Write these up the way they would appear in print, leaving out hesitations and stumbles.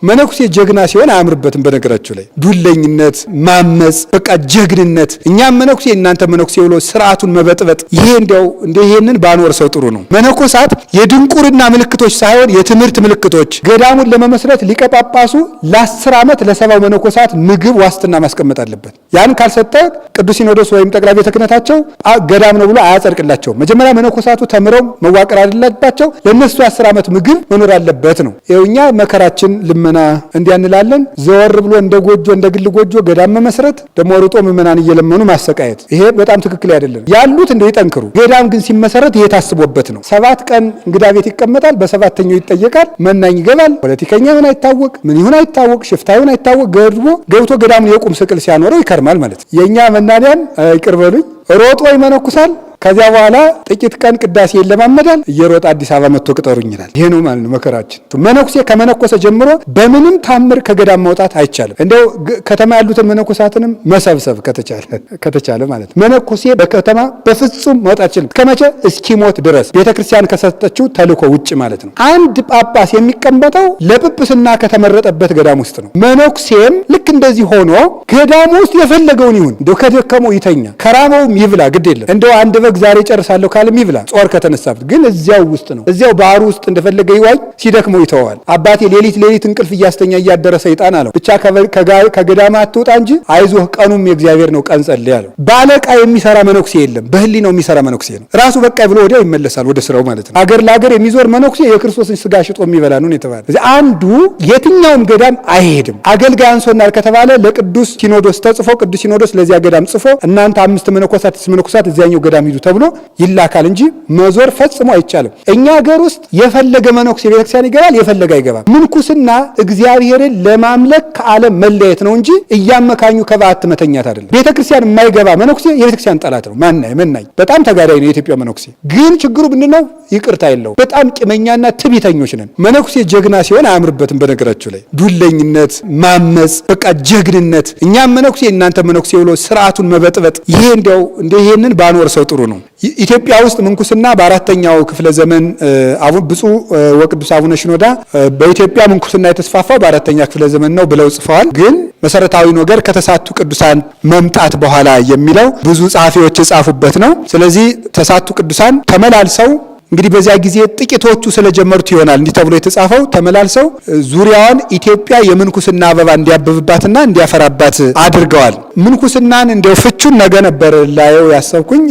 መነኩሴ ጀግና ሲሆን አያምርበትም። በነገራችሁ ላይ ዱለኝነት፣ ማመፅ፣ በቃ ጀግንነት፣ እኛም መነኩሴ እናንተ መነኩሴ ብሎ ስርዓቱን መበጥበጥ፣ ይሄ እንዲያው እንደ ይሄንን ባኖር ሰው ጥሩ ነው። መነኮሳት የድንቁርና ምልክቶች ሳይሆን የትምህርት ምልክቶች። ገዳሙን ለመመስረት ሊቀ ጳጳሱ ለ10 ዓመት ለ70 መነኮሳት ምግብ ዋስትና ማስቀመጥ አለበት። ያን ካልሰጠ ቅዱስ ሲኖዶስ ወይም ጠቅላይ ቤተ ክህነታቸው ገዳም ነው ብሎ አያጸድቅላቸውም። መጀመሪያ መነኮሳቱ ተምረው መዋቅር አለባቸው። ለነሱ 10 ዓመት ምግብ መኖር አለበት ነው። ይኸው እኛ መከራችን ልመና እንዲያንላለን። ዘወር ብሎ እንደ ጎጆ እንደ ግል ጎጆ ገዳም መመስረት ደግሞ ሩጦ ምዕመናን እየለመኑ ማሰቃየት፣ ይሄ በጣም ትክክል አይደለም። ያሉት እንደው ይጠንክሩ። ገዳም ግን ሲመሰረት ይሄ ታስቦበት ነው። 7 ቀን እንግዳ ቤት ይቀመጣል፣ በሰባተኛው ይጠየቃል፣ መናኝ ይገባል። ፖለቲከኛ ይሁን አይታወቅ፣ ምን ይሁን አይታወቅ፣ ሽፍታ ይሁን አይታወቅ፣ ገድቦ ገብቶ ገዳሙን የቁም ስቅል ሲያኖረው ይከርማል ማለት ነው። የኛ መናንያን ይቅር በሉኝ ሮጦ ይመነኩሳል። ከዚያ በኋላ ጥቂት ቀን ቅዳሴ ይለማመዳል። እየሮጠ አዲስ አበባ መጥቶ ቅጠሩኝ ይላል። ይሄ ነው ማለት ነው መከራችን። መነኩሴ ከመነኮሰ ጀምሮ በምንም ታምር ከገዳም መውጣት አይቻልም። እንደው ከተማ ያሉትን መነኮሳትንም መሰብሰብ ከተቻለ ማለት ነው። መነኩሴ በከተማ በፍጹም መውጣት አይችልም። ከመቼ እስኪሞት ድረስ ቤተክርስቲያን ከሰጠችው ተልእኮ ውጭ ማለት ነው። አንድ ጳጳስ የሚቀመጠው ለጵጵስና ከተመረጠበት ገዳም ውስጥ ነው። መነኩሴም ልክ እንደዚህ ሆኖ ገዳም ውስጥ የፈለገውን ይሁን፣ እንደው ከደከመው ይተኛ፣ ከራመውም ይብላ፣ ግድ የለም። እንደው አንድ በግ ዛሬ ጨርሳለሁ ካለም ይብላ፣ ጾር ከተነሳበት ግን እዚያው ውስጥ ነው። እዚያው ባህሩ ውስጥ እንደፈለገ ይዋኝ፣ ሲደክመው ይተዋል። አባቴ ሌሊት ሌሊት እንቅልፍ እያስተኛ እያደረ ሰይጣን አለው፣ ብቻ ከገዳማ አትውጣ እንጂ አይዞህ ቀኑም የእግዚአብሔር ነው፣ ቀን ጸልይ አለው። ባለቃ የሚሰራ መነኩሴ የለም፣ በህሊናው የሚሰራ መነኩሴ ነው። ራሱ በቃ ብሎ ወዲያው ይመለሳል ወደ ስራው ማለት ነው። አገር ለአገር የሚዞር መነኩሴ የክርስቶስን ስጋ ሽጦ የሚበላ ነው የተባለ። አንዱ የትኛውም ገዳም አይሄድም። አገልጋይ አንሶናል ከተባለ ለቅዱስ ሲኖዶስ ተጽፎ ቅዱስ ሲኖዶስ ለዚያ ገዳም ጽፎ እናንተ 5 መነኮሳት 6 መነኮሳት እዚያኛው ገዳም ሂዱ ተብሎ ይላካል እንጂ መዞር ፈጽሞ አይቻልም። እኛ ሀገር ውስጥ የፈለገ መነኩሴ ቤተክርስቲያን ይገባል፣ የፈለገ አይገባም። ምንኩስና እግዚአብሔርን ለማምለክ ከዓለም መለየት ነው እንጂ እያመካኙ ከበዓት መተኛት አይደለም። ቤተክርስቲያን የማይገባ መነኩሴ የቤተክርስቲያን ጠላት ነው። መናኝ በጣም ተጋዳይ ነው የኢትዮጵያ መነኩሴ። ግን ችግሩ ምንድነው? ይቅርታ የለውም። በጣም ቂመኛና ትቢተኞች ነን። መነኩሴ ጀግና ሲሆን አያምርበትም። በነገራችሁ ላይ ዱለኝነት፣ ማመፅ፣ በቃ ጀግንነት፣ እኛም መነኩሴ እናንተ መነኩሴ ብሎ ስርዓቱን መበጥበጥ፣ ይሄ እንዲያው እንደ ይሄንን ባኖር ሰው ጥሩ ነው። ኢትዮጵያ ውስጥ ምንኩስና በአራተኛው ክፍለ ዘመን ብፁዕ ወቅዱስ አቡነ ሽኖዳ በኢትዮጵያ ምንኩስና የተስፋፋው በአራተኛ ክፍለ ዘመን ነው ብለው ጽፈዋል። ግን መሰረታዊ ነገር ከተሳቱ ቅዱሳን መምጣት በኋላ የሚለው ብዙ ጸሐፊዎች የጻፉበት ነው። ስለዚህ ተሳቱ ቅዱሳን ተመላልሰው እንግዲህ በዚያ ጊዜ ጥቂቶቹ ስለጀመሩት ይሆናል እንዲህ ተብሎ የተጻፈው። ተመላልሰው ዙሪያዋን ኢትዮጵያ የምንኩስና አበባ እንዲያብብባትና እንዲያፈራባት አድርገዋል። ምንኩስናን እንደው ፍቹን ነገ ነበር ላየው ያሰብኩኝ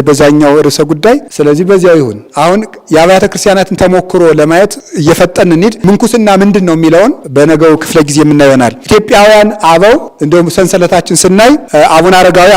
በዛኛው ርዕሰ ጉዳይ። ስለዚህ በዚያው ይሁን። አሁን የአብያተ ክርስቲያናትን ተሞክሮ ለማየት እየፈጠን እንሂድ። ምንኩስና ምንድን ነው የሚለውን በነገው ክፍለ ጊዜ የምናየው ይሆናል። ኢትዮጵያውያን አበው እንደው ሰንሰለታችን ስናይ አቡነ አረጋዊ፣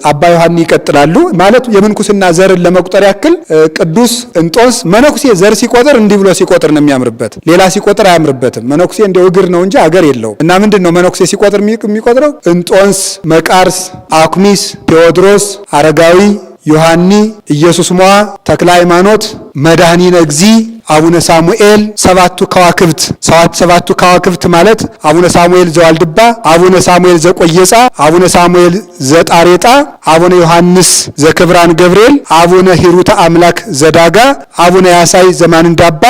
አባ ዮሐኒ ይቀጥላሉ። ማለት የምንኩስና ዘርን ለመቁጠር ያክል ቅዱስ እንጦንስ መነኩሴ ዘር ሲቆጥር እንዲህ ብሎ ሲቆጥር ነው የሚያምርበት። ሌላ ሲቆጥር አያምርበትም። መነኩሴ እንደው እግር ነው እንጂ አገር የለውም። እና ምንድነው መነኩሴ ሲቆጥር የሚቆጥረው? እንጦንስ፣ መቃርስ፣ አኩሚስ፣ ቴዎድሮስ፣ አረጋዊ፣ ዮሐኒ፣ ኢየሱስ ሞዓ፣ ተክለ ሃይማኖት፣ መድኃኒነ እግዚእ፣ አቡነ ሳሙኤል፣ ሰባቱ ከዋክብት። ሰባቱ ከዋክብት ማለት አቡነ ሳሙኤል ዘዋልድባ፣ አቡነ ሳሙኤል ዘቆየጻ፣ አቡነ ሳሙኤል ዘጣሬጣ፣ አቡነ ዮሐንስ ዘክብራን ገብርኤል፣ አቡነ ሂሩተ አምላክ ዘዳጋ፣ አቡነ ያሳይ ዘማንዳባ፣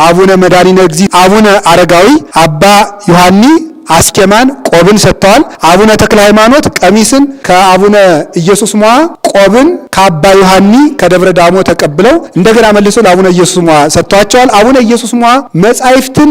አቡነ መድኃኒነ እግዚእ፣ አቡነ አረጋዊ፣ አባ ዮሐኒ አስኬማን ቆብን ሰጥተዋል። አቡነ ተክለ ሃይማኖት ቀሚስን ከአቡነ ኢየሱስ ሞዓ፣ ቆብን ከአባ ዮሐኒ ከደብረ ዳሞ ተቀብለው እንደገና መልሶ ለአቡነ ኢየሱስ ሞዓ ሰጥተዋቸዋል። አቡነ ኢየሱስ ሞዓ መጻሕፍትን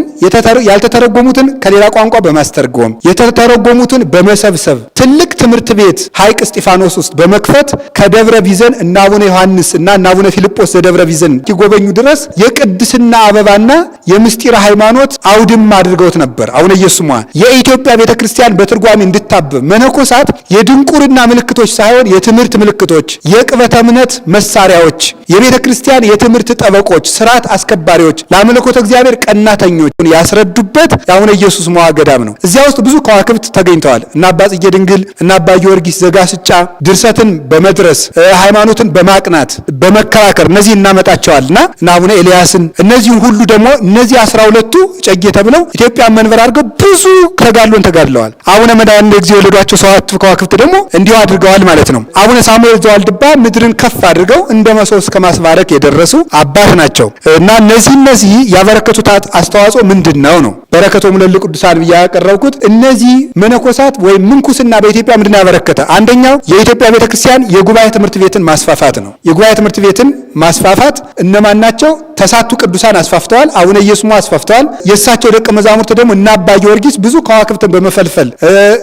ያልተተረጎሙትን ከሌላ ቋንቋ በማስተርጎም የተተረጎሙትን በመሰብሰብ ትልቅ ትምህርት ቤት ሐይቅ እስጢፋኖስ ውስጥ በመክፈት ከደብረ ቢዘን እና አቡነ ዮሐንስ እና አቡነ ፊልጶስ ዘደብረ ቢዘን ሲጎበኙ ድረስ የቅድስና አበባና የምስጢረ ሃይማኖት አውድማ አድርገውት ነበር። አቡነ ኢየሱስ ሞዓ የኢትዮጵያ ቤተክርስቲያን በትርጓሜ እንድታብብ መነኮሳት የድንቁርና ምልክቶች ሳይሆን የትምህርት ምልክቶች፣ የቅበተ እምነት መሳሪያዎች፣ የቤተክርስቲያን የትምህርት ጠበቆች፣ ስርዓት አስከባሪዎች፣ ለአምልኮተ እግዚአብሔር ቀናተኞች ያስረዱበት የአቡነ ኢየሱስ ሞዓ ገዳም ነው። እዚያ ውስጥ ብዙ ከዋክብት ተገኝተዋል። እና አባ ጽጌ ድንግል እና አባ ጊዮርጊስ ዘጋስጫ ድርሰትን በመድረስ ሃይማኖትን በማቅናት በመከራከር እነዚህ እናመጣቸዋልና እና አቡነ ኤልያስን እነዚህ ሁሉ ደግሞ እነዚህ 12ቱ እጨጌ ተብለው ኢትዮጵያን መንበር አድርገው ብዙ ተጋድሎን ተጋድለዋል። አቡነ መድኃኒነ እግዚእ የወለዷቸው ሰባቱ ከዋክብት ደግሞ እንዲሁ አድርገዋል ማለት ነው። አቡነ ሳሙኤል ጊዮርጊስ ዘዋልድባ ምድርን ከፍ አድርገው እንደ መሶብ እስከ ማስባረክ የደረሱ አባት ናቸው። እና እነዚህ ያበረከቱት አስተዋጽኦ ምንድን ነው ነው በረከቶሙ ለእሉ ቅዱሳን ብዬ ያቀረብኩት። እነዚህ መነኮሳት ወይም ምንኩስና በኢትዮጵያ ምንድን ነው ያበረከተ? አንደኛው የኢትዮጵያ ቤተክርስቲያን የጉባኤ ትምህርት ቤትን ማስፋፋት ነው። የጉባኤ ትምህርት ቤትን ማስፋፋት እነማን ናቸው? ተሳቱ ቅዱሳን አስፋፍተዋል። አቡነ ኢየሱስ አስፋፍተዋል። የእሳቸው ደቀ መዛሙርት ደግሞ እነ አባ ጊዮርጊስ ብዙ ከዋክብትን በመፈልፈል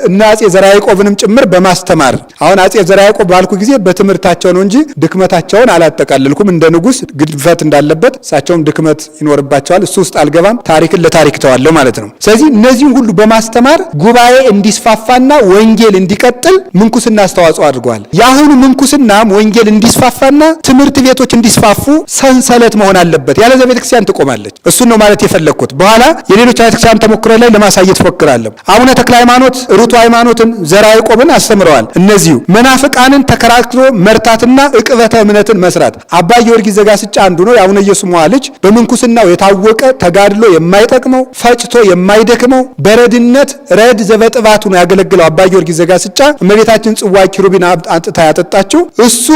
እና አጼ ዘርዓ ያዕቆብንም ጭምር በማስተማር፣ አሁን አጼ ዘርዓ ያዕቆብ ባልኩ ጊዜ በትምህርታቸው ነው እንጂ ድክመታቸውን አላጠቃልልኩም። እንደ ንጉስ ግድፈት እንዳለበት እሳቸውም ድክመት ይኖርባቸዋል። እሱ ውስጥ አልገባም። ታሪክን ለታሪክ ተዋለሁ ማለት ነው። ስለዚህ እነዚህን ሁሉ በማስተማር ጉባኤ እንዲስፋፋና ወንጌል እንዲቀጥል ምንኩስና አስተዋጽኦ አድርገዋል። የአሁኑ ምንኩስናም ወንጌል እንዲስፋፋና ትምህርት ቤቶች እንዲስፋፉ ሰንሰለት መሆን አለበት። ያለዚያ ቤተክርስቲያን ትቆማለች። እሱን ነው ማለት የፈለግኩት። በኋላ የሌሎች ቤተክርስቲያን ተሞክሮ ላይ ለማሳየት ፎክራለሁ። አቡነ ተክለ ሃይማኖት ርቱዕ ሃይማኖትን፣ ዘርዓ ያዕቆብን አስተምረዋል። እነዚሁ መናፍቃንን ተከራክሮ መርታትና ዕቅበተ እምነትን መስራት። አባ ጊዮርጊስ ዘጋስጫ አንዱ ነው። የአቡነ ኢየሱስ ሞዐ ልጅ በምንኩስናው የታወቀ፣ ተጋድሎ የማይጠቅመው፣ ፈጭቶ የማይደክመው፣ በረድነት ረድ ዘበጥባቱ ነው ያገለግለው አባ ጊዮርጊስ ዘጋስጫ እመቤታችን ጽዋ ኪሩቢን አንጥታ ያጠጣችው እሱ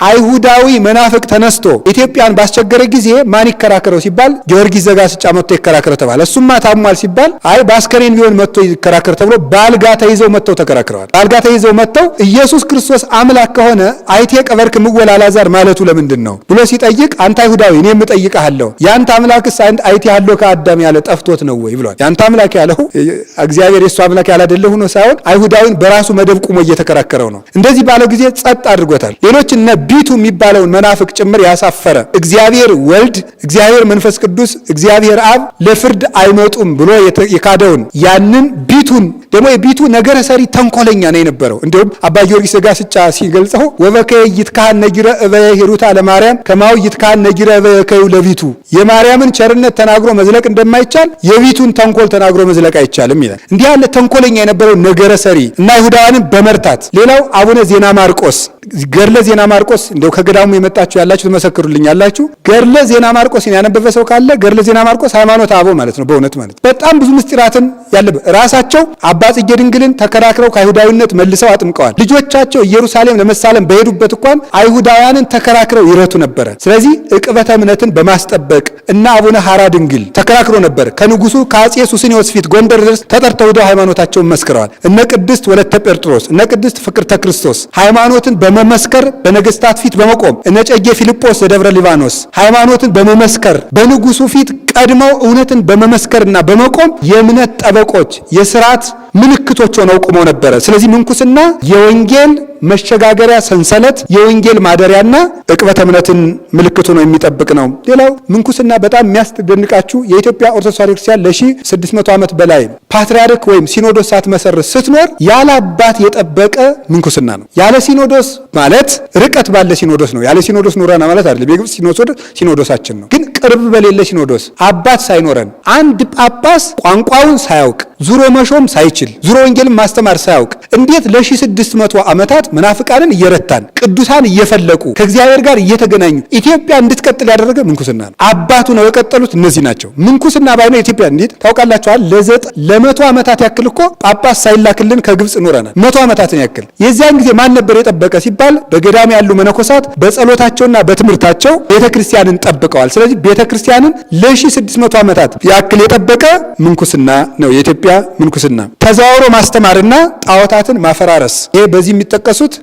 አይሁዳዊ መናፍቅ ተነስቶ ኢትዮጵያን ባስቸገረ ጊዜ ማን ይከራከረው ሲባል ጊዮርጊስ ዘጋስጫ መጥቶ ይከራከረው ተባለ። እሱማ ታሟል ሲባል አይ ባስከሬን ቢሆን መጥቶ ይከራከር ተብሎ ባልጋ ተይዘው መጥተው ተከራክረዋል። ባልጋ ተይዘው መጥተው ኢየሱስ ክርስቶስ አምላክ ከሆነ አይቴ ቀበርክ ምወል አልዓዛር ማለቱ ለምንድን ነው ብሎ ሲጠይቅ፣ አንተ አይሁዳዊ እኔም እጠይቅሃለሁ፣ ያንተ አምላክስ አይቴ ያለው ከአዳም ያለ ጠፍቶት ነው ወይ ብሏል። ያንተ አምላክ ያለው እግዚአብሔር የሱ አምላክ ያላደለ ሆኖ ሳይሆን አይሁዳዊን በራሱ መደብ ቁሞ እየተከራከረው ነው። እንደዚህ ባለው ጊዜ ጸጥ አድርጎታል። ሌሎች እነ ቢቱ የሚባለውን መናፍቅ ጭምር ያሳፈረ፣ እግዚአብሔር ወልድ፣ እግዚአብሔር መንፈስ ቅዱስ፣ እግዚአብሔር አብ ለፍርድ አይመጡም ብሎ የካደውን ያንን ቢቱን ደግሞ የቢቱ ነገረ ሰሪ ተንኮለኛ ነው የነበረው። እንዲሁም አባ ጊዮርጊስ ዘጋስጫ ሲገልጸው ወበከየ ይትካህን ነጊረ እበየ ሂሩታ ለማርያም ከማው ይትካህን ነጊረ እበየ ከዩ ለቢቱ፣ የማርያምን ቸርነት ተናግሮ መዝለቅ እንደማይቻል የቢቱን ተንኮል ተናግሮ መዝለቅ አይቻልም ይላል። እንዲህ ያለ ተንኮለኛ የነበረው ነገረ ሰሪ እና አይሁዳውያንን በመርታት። ሌላው አቡነ ዜና ማርቆስ፣ ገድለ ዜና ማርቆስ እንደው ከገዳሙ የመጣችሁ ያላችሁ ትመሰክሩልኛላችሁ። ገድለ ዜና ማርቆስን ያነበበ ሰው ካለ ገድለ ዜና ማርቆስ ሃይማኖተ አበው ማለት ነው። በእውነት ማለት በጣም ብዙ ምስጢራትን ያለበት፣ ራሳቸው አባ ጽጌ ድንግልን ተከራክረው ከአይሁዳዊነት መልሰው አጥምቀዋል። ልጆቻቸው ኢየሩሳሌም ለመሳለም በሄዱበት እንኳን አይሁዳውያንን ተከራክረው ይረቱ ነበረ። ስለዚህ ዕቅበተ እምነትን በማስጠበቅ እና አቡነ ሐራ ድንግል ተከራክሮ ነበር። ከንጉሱ ከአጼ ሱስንዮስ ፊት ጎንደር ድረስ ተጠርተው ሄደው ሃይማኖታቸውን መስክረዋል። እነ ቅድስት ወለተ ጴጥሮስ፣ እነ ቅድስት ፍቅርተ ክርስቶስ ሃይማኖትን በመመስከር በነገስታት ፊት በመቆም፣ እነ እጨጌ ፊልጶስ ዘደብረ ሊባኖስ ሃይማኖትን በመመስከር በንጉሱ ፊት ቀድመው እውነትን በመመስከርና በመቆም የእምነት ጠበቆች፣ የስርዓት ምልክቶች ሆነው ቆመው ነበረ። ስለዚህ ምንኩስና የወንጌል መሸጋገሪያ ሰንሰለት፣ የወንጌል ማደሪያና ዕቅበተ እምነትን ምልክቱ ነው የሚጠብቅ ነው። ሌላው ምንኩስና በጣም የሚያስደንቃችሁ የኢትዮጵያ ኦርቶዶክስ ተዋሕዶ ክርስቲያን ለ1600 ዓመት በላይ ፓትርያርክ ወይም ሲኖዶስ ሳትመሰርት ስትኖር ያለ አባት የጠበቀ ምንኩስና ነው። ያለ ሲኖዶስ ማለት ርቀት ባለ ሲኖዶስ ነው። ያለ ሲኖዶስ ኖረና ማለት አይደለም። የግብፅ ሲኖዶስ ሲኖዶሳችን ነው። ግን ቅርብ በሌለ ሲኖዶስ አባት ሳይኖረን፣ አንድ ጳጳስ ቋንቋውን ሳያውቅ፣ ዙሮ መሾም ሳይችል፣ ዙሮ ወንጌልን ማስተማር ሳያውቅ እንዴት ለ1600 ዓመታት መናፍቃንን እየረታን፣ ቅዱሳን እየፈለቁ፣ ከእግዚአብሔር ጋር እየተገናኙ ኢትዮጵያ እንድትቀጥል ያደረገ ምንኩስና ነው። አባቱ ነው የቀጠሉት እነዚህ ናቸው። ምንኩስና ባይኖር ኢትዮጵያ እንዴት ታውቃላችኋል? ለ100 ዓመታት ያክል እኮ ጳጳስ ሳይላክልን ከግብፅ ኖረናል። 100 ዓመታትን ያክል። የዚያን ጊዜ ማን ነበር የጠበቀ ሲባል በገዳም ያሉ መነኮሳት በጸሎታቸውና በትምህርታቸው ቤተክርስቲያንን ጠብቀዋል። ስለዚህ ቤተክርስቲያንን ለ1600 ዓመታት ያክል የጠበቀ ምንኩስና ነው የኢትዮጵያ ምንኩስና። ተዘዋውሮ ማስተማርና ጣዖታትን ማፈራረስ፣ ይሄ በዚህ የሚጠቀሱት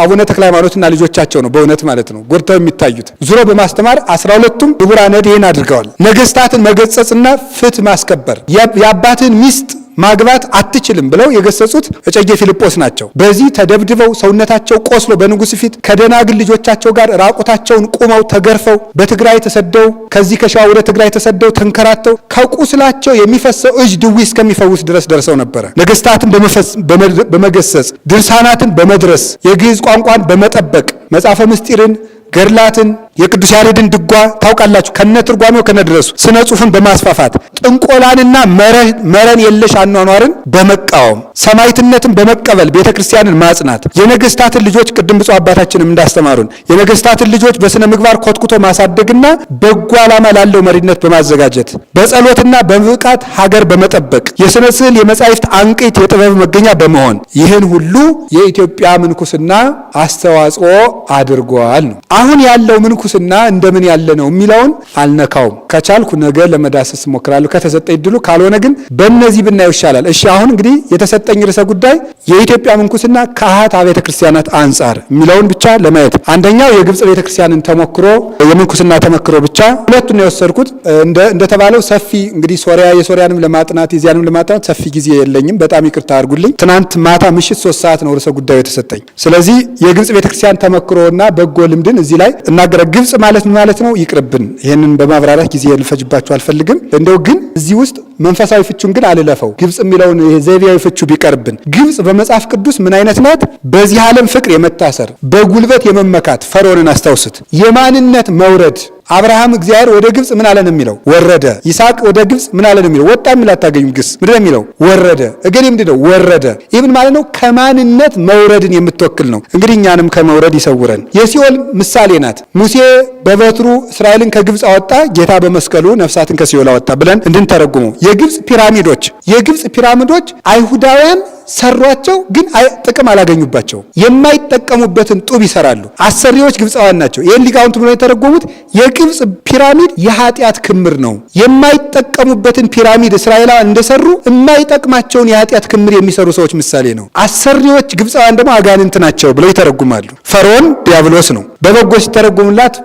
አቡነ ተክለ ሃይማኖትና ልጆቻቸው ነው። በእውነት ማለት ነው ጎልተው የሚታዩት ዙሮ በማስተማር 12ቱም ንቡራነ እድ ይህን አድርገዋል። ነገስታትን መገሰጽና ፍትህ ማስከበር፣ የአባትን ሚስት ማግባት አትችልም ብለው የገሰጹት እጨጌ ፊልጶስ ናቸው። በዚህ ተደብድበው ሰውነታቸው ቆስሎ በንጉስ ፊት ከደናግል ልጆቻቸው ጋር ራቁታቸውን ቁመው ተገርፈው በትግራይ ተሰደው፣ ከዚህ ከሸዋ ወደ ትግራይ ተሰደው ተንከራተው ከቁስላቸው የሚፈሰው እጅ ድዊ እስከሚፈውስ ድረስ ደርሰው ነበረ። ነገስታትን በመገሰጽ፣ ድርሳናትን በመድረስ፣ የግዕዝ ቋንቋን በመጠበቅ፣ መጽሐፈ ምስጢርን፣ ገድላትን፣ የቅዱስ ያሬድን ድጓ ታውቃላችሁ፣ ከነ ትርጓሜው ከነድረሱ ስነ ጽሁፍን በማስፋፋት ጥንቆላንና መረን የለሽ አኗኗርን በመቃወም ሰማዕትነትን በመቀበል ቤተክርስቲያንን ማጽናት፣ የነገስታትን ልጆች ቅድም ብፁዕ አባታችንም እንዳስተማሩን የነገስታትን ልጆች በስነ ምግባር ኮትኩቶ ማሳደግና በጎ ዓላማ ላለው መሪነት በማዘጋጀት በጸሎትና በብቃት ሀገር በመጠበቅ የስነ ስዕል የመጻሕፍት አንቅት የጥበብ መገኛ በመሆን ይህን ሁሉ የኢትዮጵያ ምንኩስና አስተዋጽኦ አድርጓል ነው። አሁን ያለው ምንኩስና እንደምን ያለ ነው የሚለውን አልነካውም። ከቻልኩ ነገ ለመዳሰስ እሞክራለሁ ከተሰጠኝ እድሉ፣ ካልሆነ ግን በእነዚህ ብናየው ይሻላል። እሺ፣ አሁን እንግዲህ የተሰጠኝ ርዕሰ ጉዳይ የኢትዮጵያ ምንኩስና ከአኃት አብያተ ክርስቲያናት አንጻር የሚለውን ብቻ ለማየት፣ አንደኛው የግብጽ ቤተክርስቲያንን ተሞክሮ፣ የምንኩስና ተሞክሮ ብቻ ሁለቱን ነው የወሰድኩት። እንደተባለው ሰፊ እንግዲህ ሶሪያ የሶሪያንም ለማጥናት የዚያንም ለማጥናት ሰፊ ጊዜ የለኝም። በጣም ይቅርታ አድርጉልኝ። ትናንት ማታ ምሽት 3 ሰዓት ነው ርዕሰ ጉዳዩ የተሰጠኝ። ስለዚህ የግብጽ ቤተክርስቲያን ተመክሮና በጎ ልምድን እዚህ ላይ እናገረ። ግብጽ ማለት ምን ማለት ነው? ይቅርብን። ይህንን በማብራራት ጊዜ ልፈጅባችሁ አልፈልግም። እንደው ግን እዚህ ውስጥ መንፈሳዊ ፍቹን ግን አልለፈው። ግብጽ የሚለውን ይሄ ዘይቤያዊ ፍቹ ቢቀርብን፣ ግብጽ በመጽሐፍ ቅዱስ ምን አይነት ናት? በዚህ ዓለም ፍቅር የመታሰር፣ በጉልበት የመመካት፣ ፈርዖንን አስታውሱት፣ የማንነት መውረድ። አብርሃም እግዚአብሔር ወደ ግብጽ ምን አለ ነው የሚለው? ወረደ። ይስሐቅ ወደ ግብጽ ምን አለ ነው የሚለው? ወጣ የሚል አታገኙም። ግስ ምንድን ነው የሚለው? ወረደ። እገሌ ምንድን ነው? ወረደ። ይህ ምን ማለት ነው? ከማንነት መውረድን የምትወክል ነው። እንግዲህ እኛንም ከመውረድ ይሰውረን። የሲኦል ምሳሌ ናት። ሙሴ በበትሩ እስራኤልን ከግብጽ አወጣ፣ ጌታ በመስቀሉ ነፍሳትን ከሲኦል አወጣ ብለን እንድንተረጉመው፣ የግብጽ ፒራሚዶች አይሁዳውያን ሰሯቸው፣ ግን ጥቅም አላገኙባቸው። የማይጠቀሙበትን ጡብ ይሰራሉ። አሰሪዎች ግብፃውያን ናቸው። ይህን ሊቃውንት ብሎ የተረጎሙት የግብፅ ፒራሚድ የኃጢአት ክምር ነው። የማይጠቀሙበትን ፒራሚድ እስራኤላውያን እንደሰሩ የማይጠቅማቸውን የኃጢአት ክምር የሚሰሩ ሰዎች ምሳሌ ነው። አሰሪዎች ግብፃውያን ደግሞ አጋንንት ናቸው ብለው ይተረጉማሉ። ፈርዖን ዲያብሎስ ነው። በበጎ ሲተረጉምላት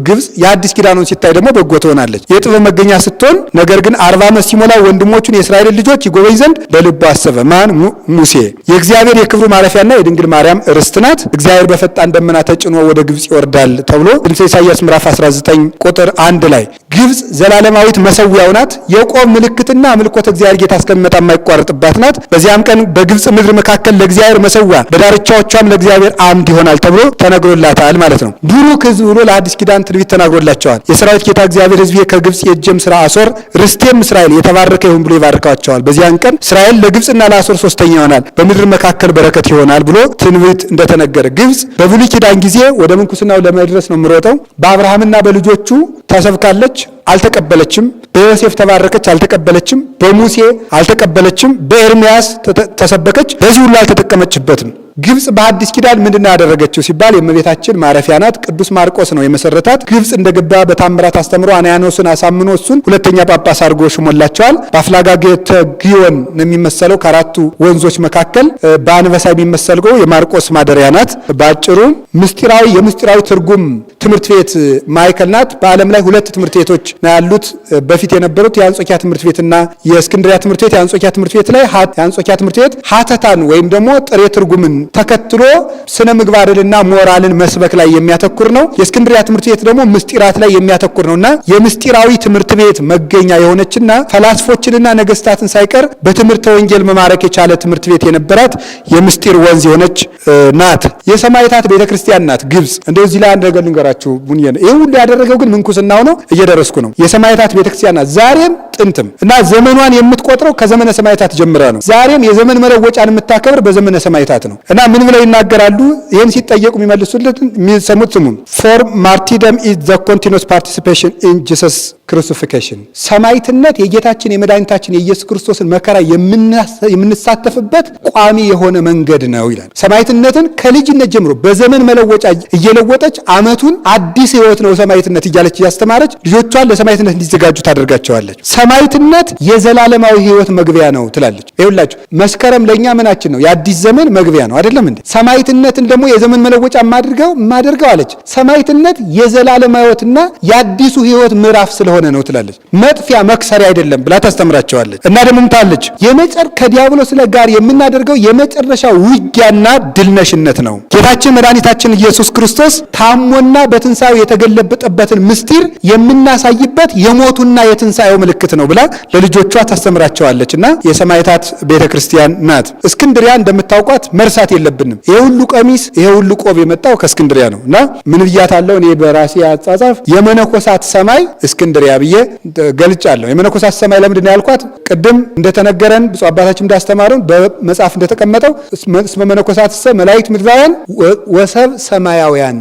ግብፅ የአዲስ ኪዳኑን ሲታይ ደግሞ በጎ ትሆናለች። የጥበብ መገኛ ስትሆን፣ ነገር ግን 40 ዓመት ሲሞላ ወንድሞቹን የእስራኤልን ልጆች ይጎበኝ ዘንድ በልቡ አሰበ። ማን? ሙሴ። የእግዚአብሔር የክብሩ ማረፊያና የድንግል ማርያም ርስት ናት። እግዚአብሔር በፈጣን ደመና ተጭኖ ወደ ግብፅ ይወርዳል ተብሎ ትንቢተ ኢሳይያስ ምዕራፍ 19 ቁጥር 1 ላይ። ግብፅ ዘላለማዊት መሰዊያው ናት። የቆብ ምልክትና አምልኮተ እግዚአብሔር ጌታ እስከሚመጣ የማይቋረጥባት ናት። በዚያም ቀን በግብፅ ምድር መካከል ለእግዚአብሔር መሰዊያ በዳርቻዎቿም ለእግዚአብሔር አምድ ይሆናል ተብሎ ተነግሮላታል ማለት ነው። ቡሩክ ሕዝብ ብሎ ለአዲስ ኪዳን ትንቢት ተናግሮላቸዋል። የሰራዊት ጌታ እግዚአብሔር ሕዝቤ ከግብፅ የእጄም ስራ አሶር ርስቴም እስራኤል የተባረከ ይሁን ብሎ ይባርካቸዋል። በዚያን ቀን እስራኤል ለግብፅና ለአሶር ሶስተኛ ይሆናል፣ በምድር መካከል በረከት ይሆናል ብሎ ትንቢት እንደተነገረ፣ ግብፅ በብሉይ ኪዳን ጊዜ ወደ ምንኩስናው ለመድረስ ነው የምሮጠው። በአብርሃምና በልጆቹ ተሰብካለች፣ አልተቀበለችም። በዮሴፍ ተባረከች፣ አልተቀበለችም። በሙሴ አልተቀበለችም። በኤርሚያስ ተሰበከች፣ በዚህ ሁሉ አልተጠቀመችበትም። ግብፅ በአዲስ ኪዳን ምንድን ነው ያደረገችው ሲባል የእመቤታችን ማረፊያ ናት። ቅዱስ ማርቆስ ነው የመሰረታት። ግብፅ እንደገባ በታምራት አስተምሮ አንያኖስን አሳምኖ እሱን ሁለተኛ ጳጳስ አድርጎ ሹሞላቸዋል። በአፍላጋተ ግዮን ነው የሚመሰለው። ከአራቱ ወንዞች መካከል በአንበሳ የሚመሰለው የማርቆስ ማደሪያ ናት። በአጭሩ ምስጢራዊ የምስጢራዊ ትርጉም ትምህርት ቤት ማዕከል ናት። በዓለም ላይ ሁለት ትምህርት ቤቶች ነው ያሉት። በፊት የነበሩት የአንጾኪያ ትምህርት ቤትና የእስክንድሪያ ትምህርት ቤት። የአንጾኪያ ትምህርት ቤት ላይ የአንጾኪያ ትምህርት ቤት ሀተታን ወይም ደግሞ ጥሬ ትርጉምን ተከትሎ ስነ ምግባርንና ሞራልን መስበክ ላይ የሚያተኩር ነው። የእስክንድሪያ ትምህርት ቤት ደግሞ ምስጢራት ላይ የሚያተኩር ነው እና የምስጢራዊ ትምህርት ቤት መገኛ የሆነችና ፈላስፎችንና ነገስታትን ሳይቀር በትምህርተ ወንጌል መማረክ የቻለ ትምህርት ቤት የነበራት የምስጢር ወንዝ የሆነች ናት። የሰማዕታት ቤተ ክርስቲያን ናት ግብጽ። እንደው እዚህ ላይ አንድ ነገር ልንገራችሁ። ቡንየ ይህ ሁሉ ያደረገው ግን ምንኩስናው ነው። እየደረስኩ ነው። የሰማዕታት ቤተ ክርስቲያን ናት ዛሬም ጥንትም እና ዘመኗን የምትቆጥረው ከዘመነ ሰማዕታት ጀምራ ነው። ዛሬም የዘመን መለወጫን የምታከብር በዘመነ ሰማዕታት ነው እና ምን ብለው ይናገራሉ? ይህን ሲጠየቁ የሚመልሱለት የሚሰሙት ስሙ፣ "For martyrdom is the continuous participation in Jesus' crucifixion።" ሰማዕትነት የጌታችን የመድኃኒታችን የኢየሱስ ክርስቶስን መከራ የምንሳተፍበት ቋሚ የሆነ መንገድ ነው ይላል። ሰማዕትነትን ከልጅነት ጀምሮ በዘመን መለወጫ እየለወጠች ዓመቱን አዲስ ሕይወት ነው ሰማዕትነት እያለች እያስተማረች ልጆቿን ለሰማዕትነት እንዲዘጋጁ ታደርጋቸዋለች። ሰማዕትነት የዘላለማዊ ሕይወት መግቢያ ነው ትላለች። ይኸውላችሁ መስከረም ለእኛ ምናችን ነው? የአዲስ ዘመን መግቢያ ነው፣ አይደለም እንዴ? ሰማዕትነትን ደግሞ የዘመን መለወጫ ማድርገው ማደርገው አለች። ሰማዕትነት የዘላለማዊ ሕይወትና የአዲሱ ሕይወት ምዕራፍ ስለሆነ ስለሆነ ነው ትላለች። መጥፊያ መክሰሪያ አይደለም ብላ ታስተምራቸዋለች። እና ደግሞ ምታለች የመጨር ከዲያብሎስ ጋር የምናደርገው የመጨረሻ ውጊያና ድልነሽነት ነው። ጌታችን መድኃኒታችን ኢየሱስ ክርስቶስ ታሞና በትንሣኤው የተገለበጠበትን ምስጢር የምናሳይበት የሞቱና የትንሣኤው ምልክት ነው ብላ ለልጆቿ ታስተምራቸዋለች። እና የሰማዕታት ቤተክርስቲያን ናት። እስክንድሪያ እንደምታውቋት መርሳት የለብንም። ይሄ ሁሉ ቀሚስ ይሄ ሁሉ ቆብ የመጣው ከእስክንድሪያ ነው። እና ምን ብያታለሁ እኔ በራሴ አጻጻፍ የመነኮሳት ሰማይ እስክንድሪያ ብዬ ገልጫለሁ። የመነኮሳት ሰማይ ለምንድን ነው ያልኳት? ቅድም እንደተነገረን ብፁዕ አባታችን እንዳስተማሩን በመጽሐፍ እንደተቀመጠው እስመ መነኮሳትሰ መላእክት ምድራውያን ወሰብ ሰማያውያን፣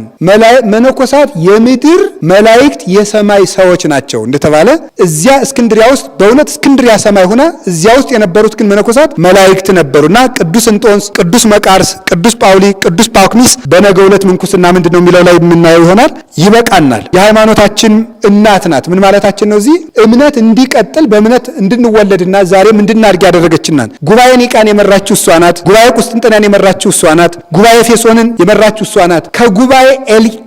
መነኮሳት የምድር መላእክት የሰማይ ሰዎች ናቸው እንደተባለ እዚያ እስክንድሪያ ውስጥ በእውነት እስክንድሪያ ሰማይ ሆና እዚያ ውስጥ የነበሩት ግን መነኮሳት መላእክት ነበሩና ቅዱስ እንጦንስ፣ ቅዱስ መቃርስ፣ ቅዱስ ጳውሊ፣ ቅዱስ ጳኩሚስ በነገው ዕለት ምንኩስና ምንድነው የሚለው ላይ የምናየው ይሆናል። ይበቃናል። የሃይማኖታችን እናት ናት። ምን ማለታችን ነው? እዚህ እምነት እንዲቀጥል በእምነት እንድንወለድና ዛሬም እንድናድግ ያደረገችናት። ጉባኤ ኒቃን የመራችው እሷ ናት። ጉባኤ ቁስጥንጥንያን የመራችው እሷ ናት። ጉባኤ ኤፌሶንን የመራችው እሷ ናት። ከጉባኤ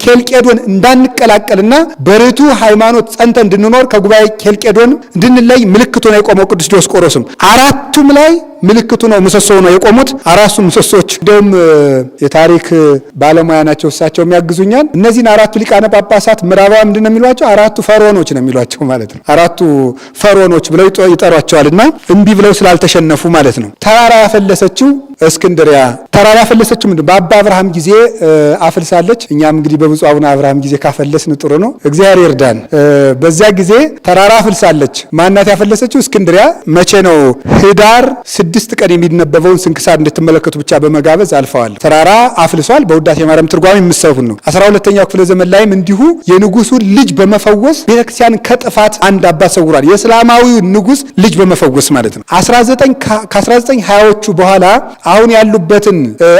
ኬልቄዶን እንዳንቀላቀልና በርቱዕ ሃይማኖት ጸንተን እንድንኖር ከጉባኤ ኬልቄዶን እንድንለይ ምልክቱ ነው የቆመው ቅዱስ ዲዮስቆሮስም አራቱም ላይ ምልክቱ ነው፣ ምሰሶው ነው የቆሙት አራቱ ምሰሶች። እንደውም የታሪክ ባለሙያ ናቸው እሳቸው የሚያግዙኛል። እነዚህን አራቱ ሊቃነ ጳጳሳት ምዕራባውያን ምንድን ነው የሚሏቸው? አራቱ ፈርዖኖች ነው የሚሏቸው ማለት ነው። አራቱ ፈርዖኖች ብለው ይጠሯቸዋልና እምቢ ብለው ስላልተሸነፉ ማለት ነው። ተራራ ያፈለሰችው እስክንድሪያ ተራራ ያፈለሰችው ምንድን በአባ አብርሃም ጊዜ አፍልሳለች። እኛም እንግዲህ በብፁዕ አቡነ አብርሃም ጊዜ ካፈለስን ጥሩ ነው፣ እግዚአብሔር ይርዳን። በዚያ ጊዜ ተራራ አፍልሳለች። ማናት ያፈለሰችው? እስክንድሪያ። መቼ ነው? ህዳር 6 ቀን የሚነበበውን ስንክሳር እንድትመለከቱ ብቻ በመጋበዝ አልፈዋል። ተራራ አፍልሷል። በውዳሴ ማርያም ትርጓሜ የምትሰፉን ነው። 12ኛው ክፍለ ዘመን ላይም እንዲሁ የንጉሱን ልጅ በመፈወስ ቤተክርስቲያን ከጥፋት አንድ አባት ሰውሯል። የእስላማዊው ንጉስ ልጅ በመፈወስ ማለት ነው። ከ1920ዎቹ በኋላ አሁን ያሉበትን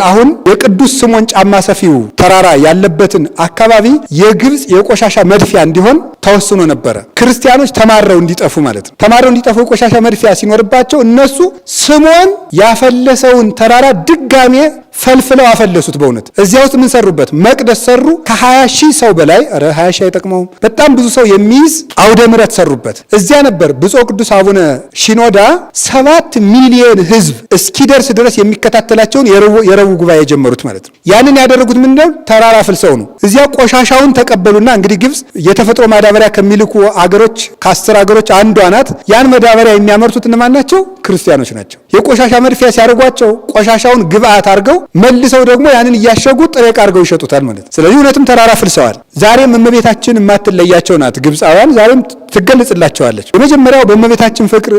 አሁን የቅዱስ ስምዖን ጫማ ሰፊው ተራራ ያለበትን አካባቢ የግብጽ የቆሻሻ መድፊያ እንዲሆን ተወስኖ ነበረ። ክርስቲያኖች ተማረው እንዲጠፉ ማለት ነው። ተማረው እንዲጠፉ የቆሻሻ መድፊያ ሲኖርባቸው እነሱ ስምዖን ያፈለሰውን ተራራ ድጋሜ ፈልፍለው አፈለሱት። በእውነት እዚያ ውስጥ ምን ሰሩበት? መቅደስ ሰሩ። ከ20 ሺህ ሰው በላይ ኧረ 20 ሺህ አይጠቅመውም፣ በጣም ብዙ ሰው የሚይዝ አውደ ምሕረት ሰሩበት። እዚያ ነበር ብፁዕ ቅዱስ አቡነ ሺኖዳ 7 ሚሊዮን ሕዝብ እስኪደርስ ድረስ የሚከታተላቸውን የረቡዕ ጉባኤ የጀመሩት ማለት ነው። ያንን ያደረጉት ምንድነው? ተራራ ፍልሰው ነው። እዚያ ቆሻሻውን ተቀበሉና እንግዲህ ግብጽ የተፈጥሮ ማዳበሪያ ከሚልኩ አገሮች ከ10 አገሮች አንዷ ናት። ያን ማዳበሪያ የሚያመርቱት እነማን ናቸው? ክርስቲያኖች ናቸው። የቆሻሻ መድፊያ ሲያደርጓቸው ቆሻሻውን ግብአት አድርገው መልሰው ደግሞ ያንን እያሸጉ ጥሬ ዕቃ አድርገው ይሸጡታል ማለት ነው። ስለዚህ እውነትም ተራራ ፍልሰዋል። ዛሬም እመቤታችን የማትለያቸው ናት። ግብፃውያን ዛሬም ትገለጽላቸዋለች። የመጀመሪያው በእመቤታችን ፍቅር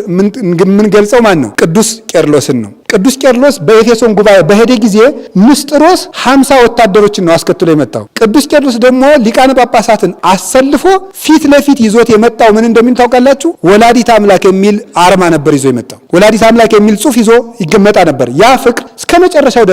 የምንገልጸው ማን ነው? ቅዱስ ቄርሎስን ነው። ቅዱስ ቄርሎስ በኤፌሶን ጉባኤ በሄደ ጊዜ ንስጥሮስ 50 ወታደሮችን ነው አስከትሎ የመጣው። ቅዱስ ቄርሎስ ደግሞ ሊቃነ ጳጳሳትን አሰልፎ ፊት ለፊት ይዞት የመጣው ምን እንደሚል ታውቃላችሁ? ወላዲት አምላክ የሚል አርማ ነበር ይዞ የመጣው። ወላዲት አምላክ የሚል ጽሑፍ ይዞ ይገመጣ ነበር። ያ ፍቅር እስከ መጨረሻው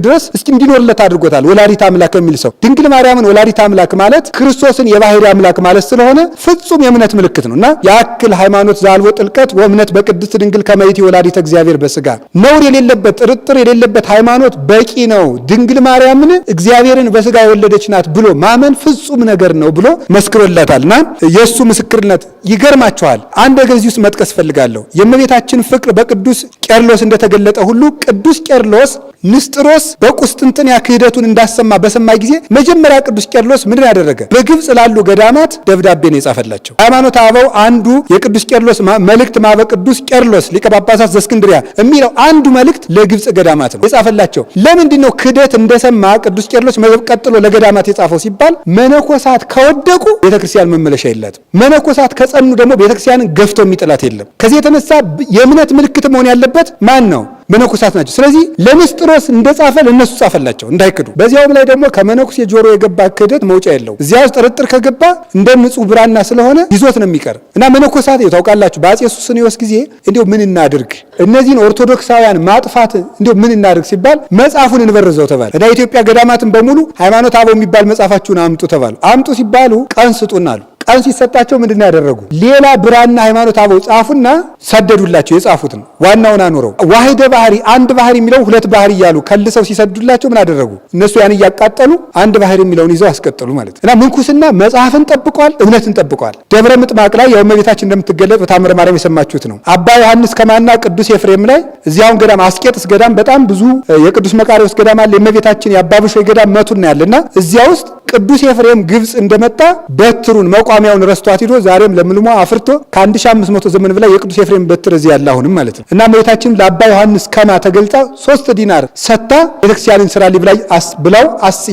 ድረስ እስኪ እንዲኖርለት አድርጎታል። ወላዲት አምላክ የሚል ሰው ድንግል ማርያምን ወላዲት አምላክ ማለት ክርስቶስን የባህሪ አምላክ ማለት ስለሆነ ፍጹም የእምነት ምልክት ነው እና ያክል ሃይማኖት ዛልቦ ጥልቀት ወእምነት በቅድስት ድንግል ከመይት ወላዲተ እግዚአብሔር በስጋ ነውር የሌለበት ጥርጥር የሌለበት ሃይማኖት በቂ ነው። ድንግል ማርያምን እግዚአብሔርን በስጋ የወለደች ናት ብሎ ማመን ፍጹም ነገር ነው ብሎ መስክሮለታልና የሱ ምስክርነት ይገርማቸዋል። አንድ ነገር እዚህ ውስጥ መጥቀስ ፈልጋለሁ። የእመቤታችን ፍቅር በቅዱስ ቄርሎስ እንደተገለጠ ሁሉ ቅዱስ ቄርሎስ ንስጥሮስ በቁስጥንጥንያ ክህደቱን እንዳሰማ በሰማ ጊዜ መጀመሪያ ቅዱስ ቄርሎስ ምንድን ያደረገ? በግብጽ ላሉ ገዳማት ደብዳቤ ነው የጻፈላቸው። ሃይማኖተ አበው አንዱ የቅዱስ ቄርሎስ መልእክት ማበ ቅዱስ ቄርሎስ ሊቀ ጳጳሳት ዘእስክንድርያ የሚለው አንዱ መልእክት ለግብጽ ገዳማት ነው የጻፈላቸው። ለምንድን ነው ክህደት እንደሰማ ቅዱስ ቄርሎስ ቀጥሎ ለገዳማት የጻፈው ሲባል መነኮሳት ከወደቁ ቤተክርስቲያን መመለሻ የላትም። መነኮሳት ከጸኑ ደግሞ ቤተክርስቲያንን ገፍቶ የሚጥላት የለም። ከዚህ የተነሳ የእምነት ምልክት መሆን ያለበት ማን ነው? መነኮሳት ናቸው። ስለዚህ ለንስጥሮስ እንደጻፈ ለነሱ ጻፈላቸው እንዳይክዱ። በዚያውም ላይ ደግሞ ከመነኩሴ ጆሮ የገባ ክህደት መውጫ የለው። እዚያ ውስጥ ጥርጥር ከገባ እንደ ንጹህ ብራና ስለሆነ ይዞት ነው የሚቀር እና መነኮሳት ታውቃላችሁ፣ በአፄ ሱስንዮስ ጊዜ እንዲያው ምን እናድርግ እነዚህን ኦርቶዶክሳውያን ማጥፋት እንዲያው ምን እናድርግ ሲባል መጽሐፉን እንበርዘው ተባለ እና የኢትዮጵያ ገዳማትን በሙሉ ሃይማኖተ አበው የሚባል መጽሐፋችሁን አምጡ ተባሉ። አምጡ ሲባሉ ቀን ስጡን አሉ። ያን ሲሰጣቸው ምንድን ነው ያደረጉ? ሌላ ብራና ሃይማኖት አበው ጻፉና ሰደዱላቸው። የጻፉትን ዋናውን አኑረው ዋሂደ ባህሪ አንድ ባህሪ የሚለው ሁለት ባህሪ እያሉ ከልሰው ሲሰዱላቸው ምን አደረጉ? እነሱ ያን እያቃጠሉ አንድ ባህሪ የሚለውን ይዘው አስቀጠሉ ማለት እና ምንኩስና መጽሐፍን ጠብቋል፣ እምነትን ጠብቋል። ደብረ ምጥማቅ ላይ ያው እመቤታችን እንደምትገለጥ በታምረ ማርያም የሰማችሁት ነው። አባ ዮሐንስ ከማና ቅዱስ ኤፍሬም ላይ እዚያውን ገዳም አስቄጥስ ገዳም በጣም ብዙ የቅዱስ መቃርዮስ ገዳም አለ። የእመቤታችን የአባ ብሾይ ገዳም መቱና ያለና እዚያ ውስጥ ቅዱስ ኤፍሬም ግብጽ እንደመጣ በትሩን መቋሚያውን ረስቷት ሂዶ ዛሬም ለምልሞ አፍርቶ ከ1500 ዘመን በላይ የቅዱስ ኤፍሬም በትር እዚህ ያለ አሁንም ማለት ነው። እና እመቤታችን ለአባ ዮሐንስ ከማ ተገልጣ 3 ዲናር ሰጥታ ቤተክርስቲያንን ስራ ሊብላይ ብለው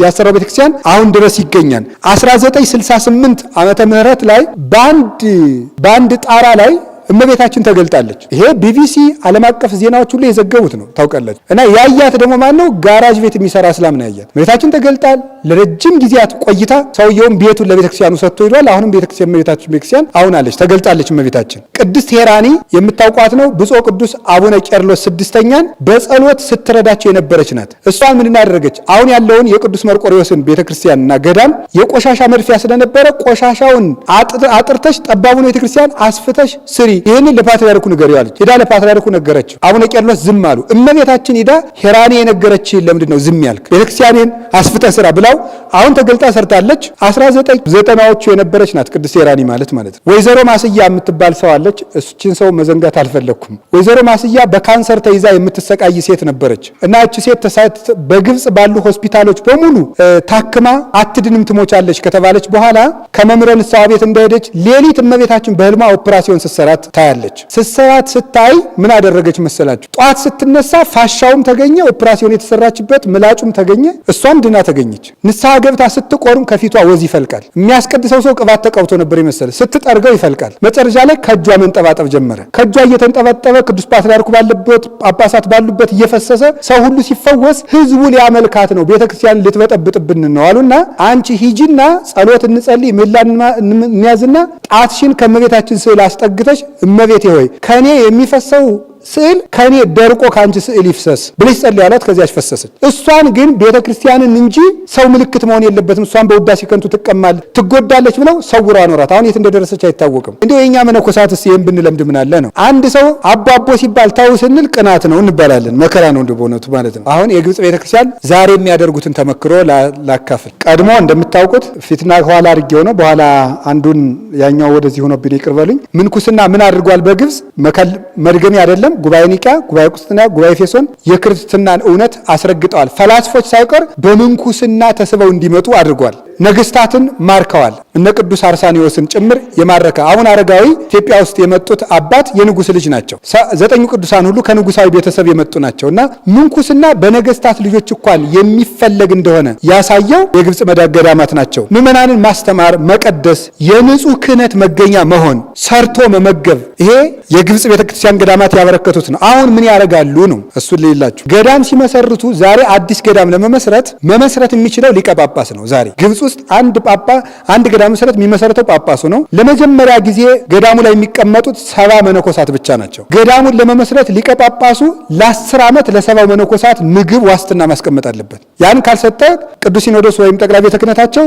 ያሰራው ቤተክርስቲያን አሁን ድረስ ይገኛል። 1968 ዓመተ ምህረት ላይ በአንድ ጣራ ላይ እመቤታችን ተገልጣለች። ይሄ ቢቢሲ ዓለም አቀፍ ዜናዎች ሁሉ የዘገቡት ነው፣ ታውቃላችሁ። እና ያያት ደግሞ ማን ነው? ጋራጅ ቤት የሚሰራ እስላም ነው ያያት። እመቤታችን ተገልጣል። ለረጅም ጊዜያት ቆይታ ሰውየውም ቤቱን ለቤተክርስቲያኑ ሰጥቶ ሄዷል። አሁንም ቤተክርስቲያን እመቤታችን ቤተክርስቲያን አሁን አለች፣ ተገልጣለች። እመቤታችን ቅድስት ሄራኒ የምታውቋት ነው። ብፁዕ ቅዱስ አቡነ ቄርሎስ ስድስተኛን በጸሎት ስትረዳቸው የነበረች ናት። እሷን ምን እናደረገች? አሁን ያለውን የቅዱስ መርቆሪዎስን ቤተክርስቲያንና ገዳም የቆሻሻ መድፊያ ስለነበረ ቆሻሻውን አጥርተሽ ጠባቡን ቤተክርስቲያን አስፍተሽ ስሪ፣ ይህንን ለፓትርያርኩ ንገሪው አለች። ሂዳ ለፓትርያርኩ ነገረችው። አቡነ ቄርሎስ ዝም አሉ። እመቤታችን ሂዳ ሄራኒ የነገረችህን ለምንድን ነው ዝም ያልክ? ቤተክርስቲያኔን አስፍተህ ስራ ብላው አሁን ተገልጣ ሰርታለች። 1990ዎቹ የነበረች ናት ቅድስት ሄራኒ ማለት ነው። ወይዘሮ ማስያ የምትባል ሰው አለች። እሱችን ሰው መዘንጋት አልፈለኩም። ወይዘሮ ማስያ በካንሰር ተይዛ የምትሰቃይ ሴት ነበረች እና እቺ ሴት በግብጽ ባሉ ሆስፒታሎች በሙሉ ታክማ አትድንም ትሞቻለች ከተባለች በኋላ ከመምህረ ንስሐ ቤት እንደሄደች ሌሊት እመቤታችን በህልሟ ኦፕራሲዮን ስትሰራት ታያለች። ስትሰራት ስታይ ምን አደረገች መሰላችሁ? ጧት ስትነሳ ፋሻውም ተገኘ፣ ኦፕራሲዮን የተሰራችበት ምላጩም ተገኘ፣ እሷም ድና ተገኘች። ንስሐ ገብታ ስትቆርም ከፊቷ ወዝ ይፈልቃል። የሚያስቀድሰው ሰው ቅባት ተቀብቶ ነበር የመሰለ ስትጠርገው ይፈልቃል። መጨረሻ ላይ ከእጇ መንጠባጠብ ጀመረ። ከእጇ እየተንጠባጠበ ቅዱስ ፓትርያርኩ ባለበት ጳጳሳት ባሉበት እየፈሰሰ ሰው ሁሉ ሲፈወስ ህዝቡ ሊያመልካት ነው፣ ቤተክርስቲያን ልትበጠብጥብን ነው አሉና አንቺ ሂጂና ጸሎት እንጸልይ ምህላ እንያዝና ጣትሽን ከእመቤታችን ስዕል አስጠግተሽ እመቤቴ ሆይ ከኔ የሚፈሰው ስዕል ከኔ ደርቆ ከአንቺ ስዕል ይፍሰስ ብለሽ ጸልይ አላት። ከዚያች ፈሰሰች። እሷን ግን ቤተክርስቲያንን እንጂ ሰው ምልክት መሆን የለበትም፣ እሷን በውዳሴ ከንቱ ትቀማል ትጎዳለች ብለው ሰውረው አኖራት። አሁን የት እንደደረሰች አይታወቅም። እንዲሁ የኛ መነኮሳትስ ይሄን ብንለምድ ምን አለ ነው። አንድ ሰው አቦ አቦ ሲባል ታው ስንል ቅናት ነው እንባላለን፣ መከራ ነው እንደ በእውነቱ ማለት ነው። አሁን የግብጽ ቤተክርስቲያን ዛሬ የሚያደርጉትን ተመክሮ ላካፍል። ቀድሞ እንደምታውቁት ፊትና ኋላ አድርጌው ነው፣ በኋላ አንዱን ያኛው ወደዚህ ሆኖብኝ ይቅር በሉኝ። ምንኩስና ምን አድርጓል በግብጽ መድገሚ አይደለም፣ ጉባኤ ኒቂያ፣ ጉባኤ ቁስጥንጥንያ፣ ጉባኤ ኤፌሶን የክርስትናን እውነት አስረግጠዋል። ፈላስፎች ሳይቀር በምንኩስና ተስበው እንዲመጡ አድርጓል። ነገስታትን ማርከዋል። እነ ቅዱስ አርሳኒዎስን ጭምር የማረከ አቡነ አረጋዊ ኢትዮጵያ ውስጥ የመጡት አባት የንጉስ ልጅ ናቸው። 9 ቅዱሳን ሁሉ ከንጉሳዊ ቤተሰብ የመጡ ናቸውና ምንኩስና በነገስታት ልጆች እንኳን የሚፈለግ እንደሆነ ያሳየው የግብጽ ገዳማት ናቸው። ምዕመናንን ማስተማር፣ መቀደስ፣ የንጹህ ክህነት መገኛ መሆን፣ ሰርቶ መመገብ ይሄ የግብጽ ቤተክርስቲያን ገዳማት ያበረከቱት ነው። አሁን ምን ያደርጋሉ ነው እሱን ልይላችሁ። ገዳም ሲመሰርቱ ዛሬ አዲስ ገዳም ለመመስረት መመስረት የሚችለው ሊቀ ጳጳስ ነው። ዛሬ ግብጽ ውስጥ አንድ አንድ ገዳም መሰረት የሚመሰረተው ጳጳሱ ነው። ለመጀመሪያ ጊዜ ገዳሙ ላይ የሚቀመጡት 70 መነኮሳት ብቻ ናቸው። ገዳሙን ለመመስረት ሊቀ ጳጳሱ ለ10 ዓመት ለ70 መነኮሳት ምግብ ዋስትና ማስቀመጥ አለበት። ያን ካልሰጠ ቅዱስ ሲኖዶስ ወይም ጠቅላይ ቤተ ክህነታቸው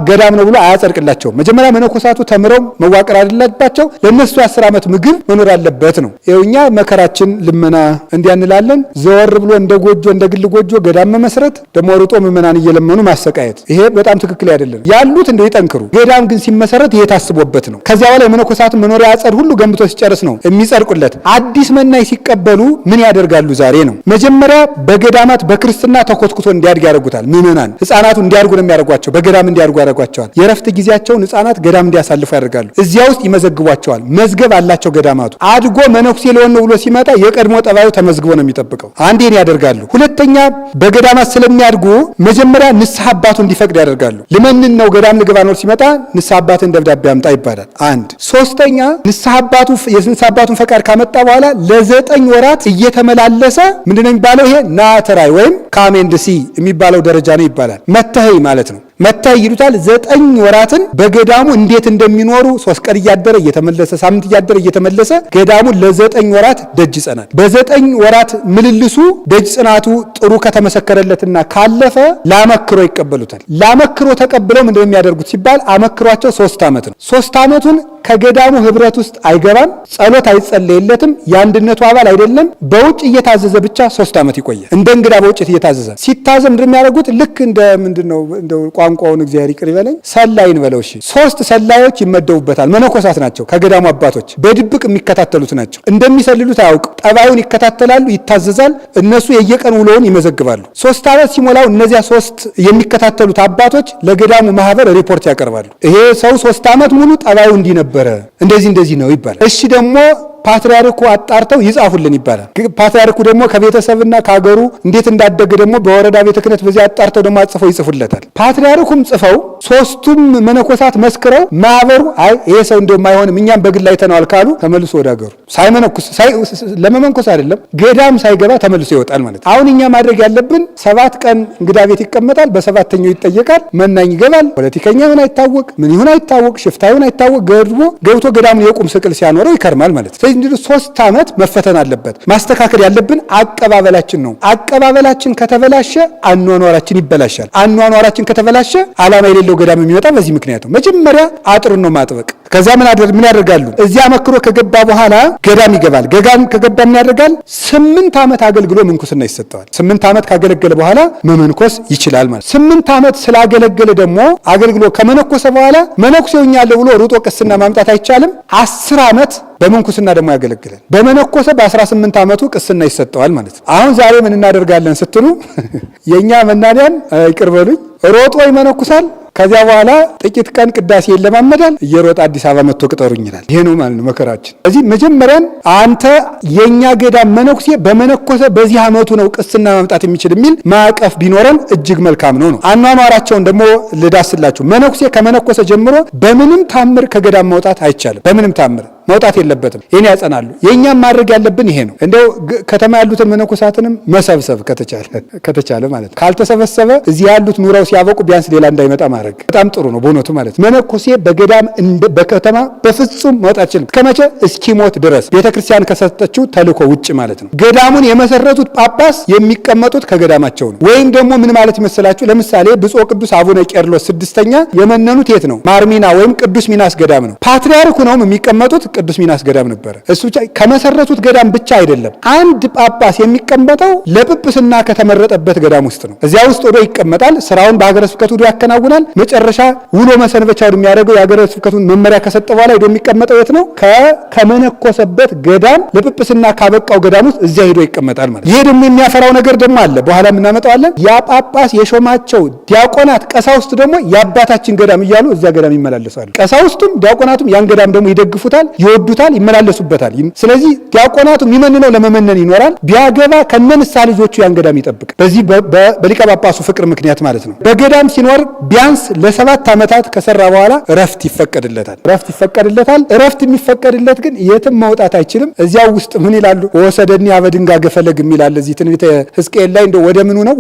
ገዳም ነው ብሎ አያጸድቅላቸውም። መጀመሪያ መነኮሳቱ ተምረው መዋቅር አለባቸው። ለነሱ 10 ዓመት ምግብ መኖር አለበት ነው። ይኸው እኛ መከራችን ልመና እንዲያንላለን። ዘወር ብሎ እንደ ጎጆ እንደ ግል ጎጆ ገዳም መመስረት ደግሞ ሩጦ ምዕመናን እየለመኑ ማሰቃየት፣ ይሄ በጣም ትክክል አይደለም። ያሉት እንደው ይጠንክሩ። ገዳም ግን ሲመሰረት ይሄ ታስቦበት ነው። ከዚያ በኋላ የመነኮሳቱ መኖሪያ አጸድ ሁሉ ገንብቶ ሲጨርስ ነው የሚጸድቁለት። አዲስ መናኝ ሲቀበሉ ምን ያደርጋሉ ዛሬ ነው። መጀመሪያ በገዳማት በክርስትና ተኮትኩቶ እንዲያድግ ያደርጉታል። ምዕመናን ህፃናቱ እንዲያድጉ ነው የሚያደርጓቸው። በገዳም እንዲያድጉ ያደርጓቸዋል። የረፍት ጊዜያቸውን ህፃናት ገዳም እንዲያሳልፉ ያደርጋሉ። እዚያ ውስጥ ይመዘግቧቸዋል። መዝገብ አላቸው ገዳማቱ። አድጎ መነኩሴ ሊሆን ነው ብሎ ሲመጣ የቀድሞ ጠባዩ ተመዝግቦ ነው የሚጠብቀው። አንዴን ያደርጋሉ። ሁለተኛ በገዳማት ስለሚያድጉ መጀመሪያ ንስሐ አባቱ እንዲፈቅድ ያደርጋሉ። ልመንን ነው ገዳም ልገባ ነው ሲመጣ ንስሐ አባትን ደብዳቤ አምጣ ይባላል። አንድ ሶስተኛ ንስሐ አባቱ የንስሐ አባቱን ፈቃድ ካመጣ በኋላ ለ9 ወራት እየተመላለሰ ምንድነው የሚባለው? ይሄ ናተራይ ወይም come and see የሚባለው ደረጃ ነው ይባላል። መተኸይ ማለት ነው። መታይ ይሉታል። 9 ወራትን በገዳሙ እንዴት እንደሚኖሩ 3 ቀን እያደረ እየተመለሰ፣ ሳምንት እያደረ እየተመለሰ ገዳሙን ለ9 ወራት ደጅ ይጸናል። በ9 ወራት ምልልሱ ደጅ ጽናቱ ጥሩ ከተመሰከረለትና ካለፈ ላመክሮ ይቀበሉታል። ላመክሮ ተቀብለው ምንድነው የሚያደርጉት ሲባል አመክሯቸው 3 ዓመት ነው። 3 ዓመቱን ከገዳሙ ህብረት ውስጥ አይገባም። ጸሎት አይጸለይለትም። የአንድነቱ አባል አይደለም። በውጭ እየታዘዘ ብቻ 3 ዓመት ይቆያል። እንደ እንግዳ በውጭ እየታዘዘ ሲታዘዝ ምንድን የሚያደርጉት ልክ እንደ ምንድን ነው እንደው ቋንቋውን እግዚአብሔር ይቅር ይበለኝ ሰላይን በለው እሺ። ሶስት ሰላዮች ይመደቡበታል። መነኮሳት ናቸው። ከገዳሙ አባቶች በድብቅ የሚከታተሉት ናቸው። እንደሚሰልሉት አያውቅም። ጠባዩን ይከታተላሉ። ይታዘዛል። እነሱ የየቀን ውሎውን ይመዘግባሉ። 3 ዓመት ሲሞላው እነዚያ ሶስት የሚከታተሉት አባቶች ለገዳሙ ማህበር ሪፖርት ያቀርባሉ። ይሄ ሰው 3 ዓመት ሙሉ ጠባዩ እንዲህ ነበረ፣ እንደዚህ እንደዚህ ነው ይባላል። እሺ ደግሞ ፓትርያርኩ አጣርተው ይጻፉልን ይባላል። ፓትርያርኩ ደግሞ ከቤተሰብና ከሀገሩ እንዴት እንዳደገ ደግሞ በወረዳ ቤተ ክህነት በዚህ አጣርተው ደግሞ አጽፈው ይጽፉለታል። ፓትርያርኩም ጽፈው ሶስቱም መነኮሳት መስክረው ማህበሩ አይ ይሄ ሰው እንደውም አይሆንም እኛም በግል አይተነዋል ካሉ ተመልሶ ወደ ሀገሩ ሳይመነኩስ፣ ለመመንኮስ አይደለም ገዳም ሳይገባ ተመልሶ ይወጣል ማለት ነው። አሁን እኛ ማድረግ ያለብን 7 ቀን እንግዳ ቤት ይቀመጣል፣ በሰባተኛው ይጠየቃል፣ መናኝ ይገባል። ፖለቲከኛ ይሁን አይታወቅ፣ ምን ይሁን አይታወቅ፣ ሽፍታ ይሁን አይታወቅ፣ ገድቦ ገብቶ ገዳሙን የቁም ስቅል ሲያኖረው ይከርማል ማለት ነው። ስለዚህ 3 ዓመት መፈተን አለበት። ማስተካከል ያለብን አቀባበላችን ነው። አቀባበላችን ከተበላሸ አኗኗራችን ይበላሻል። አኗኗራችን ከተበላሸ ዓላማ የሌለው ገዳም የሚመጣ በዚህ ምክንያት ነው። መጀመሪያ አጥሩን ነው ማጥበቅ። ከዛ ምን ያደርጋሉ? እዚያ መክሮ ከገባ በኋላ ገዳም ይገባል። ገዳም ከገባ ምን ያደርጋል? 8 ዓመት አገልግሎ ምንኩስና ይሰጠዋል። 8 ዓመት ካገለገለ በኋላ መመንኮስ ይችላል ማለት። 8 ዓመት ስላገለገለ ደግሞ አገልግሎ ከመነኮሰ በኋላ መነኩሴ ሆኛለሁ ብሎ ሩጦ ቅስና ማምጣት አይቻልም። 10 ዓመት በምንኩስና ደግሞ ያገለግላል። በመነኮሰ በ18 ዓመቱ ቅስና ይሰጠዋል ማለት ነው። አሁን ዛሬ ምን እናደርጋለን ስትሉ የእኛ መናንያን ይቅር በሉኝ፣ ሮጦ ይመነኩሳል። ከዚያ በኋላ ጥቂት ቀን ቅዳሴ ይለማመዳል። እየሮጠ አዲስ አበባ መጥቶ ቅጠሩኝ ይላል። ይሄ ነው ማለት ነው መከራችን። እዚህ መጀመሪያን አንተ የኛ ገዳም መነኩሴ በመነኮሰ በዚህ ዓመቱ ነው ቅስና ማምጣት የሚችል የሚል ማዕቀፍ ቢኖረን እጅግ መልካም ነው ነው። አኗኗራቸውን ደግሞ ልዳስላችሁ። መነኩሴ ከመነኮሰ ጀምሮ በምንም ታምር ከገዳም መውጣት አይቻልም። በምንም ታምር መውጣት የለበትም። ይህን ያጸናሉ። የእኛም ማድረግ ያለብን ይሄ ነው። እንደው ከተማ ያሉትን መነኮሳትንም መሰብሰብ ከተቻለ ማለት ነው። ካልተሰበሰበ እዚህ ያሉት ኑረው ሲያበቁ ቢያንስ ሌላ እንዳይመጣ ማድረግ በጣም ጥሩ ነው በእውነቱ ማለት ነው። መነኮሴ በገዳም በከተማ በፍጹም መውጣት አይችልም። ከመቼ እስኪሞት ድረስ ቤተክርስቲያን ከሰጠችው ተልእኮ ውጭ ማለት ነው። ገዳሙን የመሰረቱት ጳጳስ የሚቀመጡት ከገዳማቸው ነው። ወይም ደግሞ ምን ማለት ይመስላችሁ? ለምሳሌ ብፁዕ ቅዱስ አቡነ ቄርሎስ ስድስተኛ የመነኑት የት ነው? ማርሚና ወይም ቅዱስ ሚናስ ገዳም ነው። ፓትርያርኩ ነው የሚቀመጡት ቅዱስ ሚናስ ገዳም ነበረ። እሱ ብቻ ከመሰረቱት ገዳም ብቻ አይደለም። አንድ ጳጳስ የሚቀመጠው ለጵጵስና ከተመረጠበት ገዳም ውስጥ ነው። እዚያ ውስጥ ወዶ ይቀመጣል። ስራውን በሀገረ ስብከቱ ሄዶ ያከናውናል። መጨረሻ ውሎ መሰንበቻውን የሚያደርገው የሀገረ ስብከቱን መመሪያ ከሰጠ በኋላ ሄዶ የሚቀመጠው የት ነው? ከመነኮሰበት ገዳም ለጵጵስና ካበቃው ገዳም ውስጥ እዚያ ሄዶ ይቀመጣል ማለት። ይሄ ደግሞ የሚያፈራው ነገር ደግሞ አለ። በኋላ እናመጣዋለን። ያ ጳጳስ የሾማቸው ዲያቆናት፣ ቀሳውስት ደግሞ የአባታችን ገዳም እያሉ እዚያ ገዳም ይመላለሳሉ። ቀሳውስቱም ዲያቆናቱም ያን ገዳም ደግሞ ይደግፉታል፣ ይወዱታል፣ ይመላለሱበታል። ስለዚህ ዲያቆናቱ የሚመንነው ለመመነን ይኖራል። ቢያገባ ከነንሳ ልጆቹ ያን ገዳም ይጠብቅ። በዚህ በሊቀ ጳጳሱ ፍቅር ምክንያት ማለት ነው። በገዳም ሲኖር ቢያንስ ለ7 ዓመታት ከሰራ በኋላ እረፍት ይፈቀድለታል። እረፍት ይፈቀድለታል። እረፍት የሚፈቀድለት ግን የትም መውጣት አይችልም። እዚያው ውስጥ ምን ይላሉ? ወሰደኒ ኀበ ድንጋገ ፈለግ የሚላል እዚህ ትንቢተ ሕዝቅኤል ላይ እንደው ወደ ምኑ ነው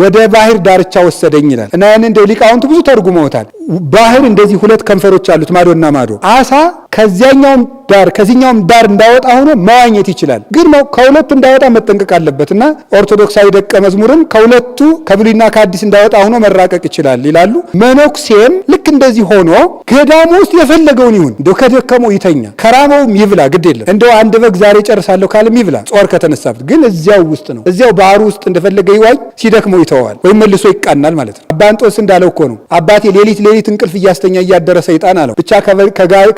ወደ ባህር ዳርቻ ወሰደኝ ይላል እና ያን እንደው ሊቃውንቱ ብዙ ተርጉመውታል። ባህር እንደዚህ ሁለት ከንፈሮች አሉት ማዶና ማዶ። አሳ ከዚያኛውም ዳር ከዚህኛውም ዳር እንዳይወጣ ሆኖ መዋኘት ይችላል። ግን ከሁለቱ እንዳይወጣ መጠንቀቅ አለበት እና ኦርቶዶክሳዊ ደቀ መዝሙርም ከሁለቱ ከብሉይና ከአዲስ እንዳይወጣ ሆኖ መራቀቅ ይችላል ይላሉ። መነኩሴም ልክ እንደዚህ ሆኖ ገዳሙ ውስጥ የፈለገውን ይሁን፣ እንደው ከደከመው ይተኛ፣ ከራበውም ይብላ፣ ግድ የለም እንደው አንድ በግ ዛሬ ጨርሳለሁ ካለም ይብላ፣ ጾር ከተነሳበት ግን እዚያው ውስጥ ነው። እዚያው ባህሩ ውስጥ እንደፈለገ ይዋኝ፣ ሲደክመው ይተዋል ወይም መልሶ ይቃናል ማለት ነው። አባ እንጦንስ እንዳለው እኮ ነው። አባቴ ሌሊት ሌሊት እንቅልፍ እያስተኛ እያደረ ሰይጣን አለው፣ ብቻ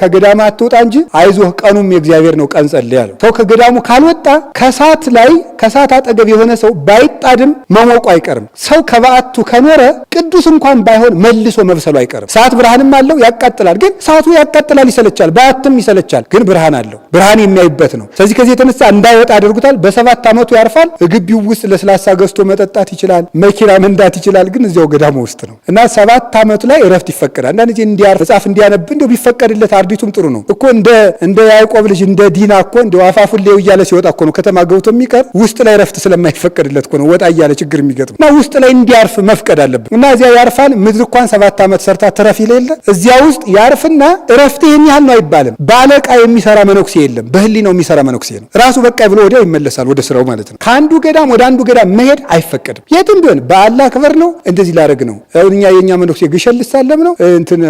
ከገዳማ አትውጣ እንጂ አይዞህ ቀኑም የእግዚአብሔር ነው፣ ቀን ጸልይ አለው። ሰው ከገዳሙ ካልወጣ ከሳት ላይ ከሳት አጠገብ የሆነ ሰው ባይጣድም መሞቁ አይቀርም። ሰው ከበዓቱ ከኖረ ቅዱስ እንኳን ባይሆን መልሶ መብሰሉ አይቀርም። ሰዓት ብርሃንም አለው ያቃጥላል። ግን ሰዓቱ ያቃጥላል፣ ይሰለቻል፣ በዓትም ይሰለቻል። ግን ብርሃን አለው፣ ብርሃን የሚያይበት ነው። ስለዚህ ከዚህ የተነሳ እንዳይወጣ ያደርጉታል። በ7 ዓመቱ ያርፋል። ግቢው ውስጥ ለስላሳ ገዝቶ መጠጣት ይችላል፣ መኪና መንዳት ይችላል። ግን እዚያው ገዳሙ ውስጥ ነው እና 7 ዓመቱ ላይ እረፍት ይፈቀዳል። አንዳንድ ጊዜ እንዲያርፍ መጽሐፍ እንዲያነብ እንደው ቢፈቀድለት አርዲቱም ጥሩ ነው እኮ እንደ እንደ ያዕቆብ ልጅ እንደ ዲና እኮ እንደው አፋፉሌው እያለ ሲወጣ እኮ ነው ከተማ ገብቶ የሚቀር። ውስጥ ላይ ረፍት ስለማይፈቀድለት እኮ ነው ወጣ እያለ ችግር የሚገጥም እና ውስጥ ላይ እንዲያርፍ መፍቀድ አለብን። እና እዚያ ያርፋል። ምድር እንኳን 7 ዓመት ሰርታ ትረፍ ይለለ እዚያ ውስጥ ያርፍና እረፍት ይሄን ያህል ነው አይባልም። ባለቃ የሚሰራ መነኩሴ የለም። በህሊናው የሚሰራ መነኩሴ ነው። ራሱ በቃ ብሎ ወዲያው ይመለሳል ወደ ስራው ማለት ነው። ከአንዱ ገዳም ወደ አንዱ ገዳም መሄድ አይፈቀድም። የትም ቢሆን በአላህ ክብር ነው እንደዚህ ላደርግ ነው እኛ የኛ መነኩሴ ግሸን ልሳለም ነው እንትን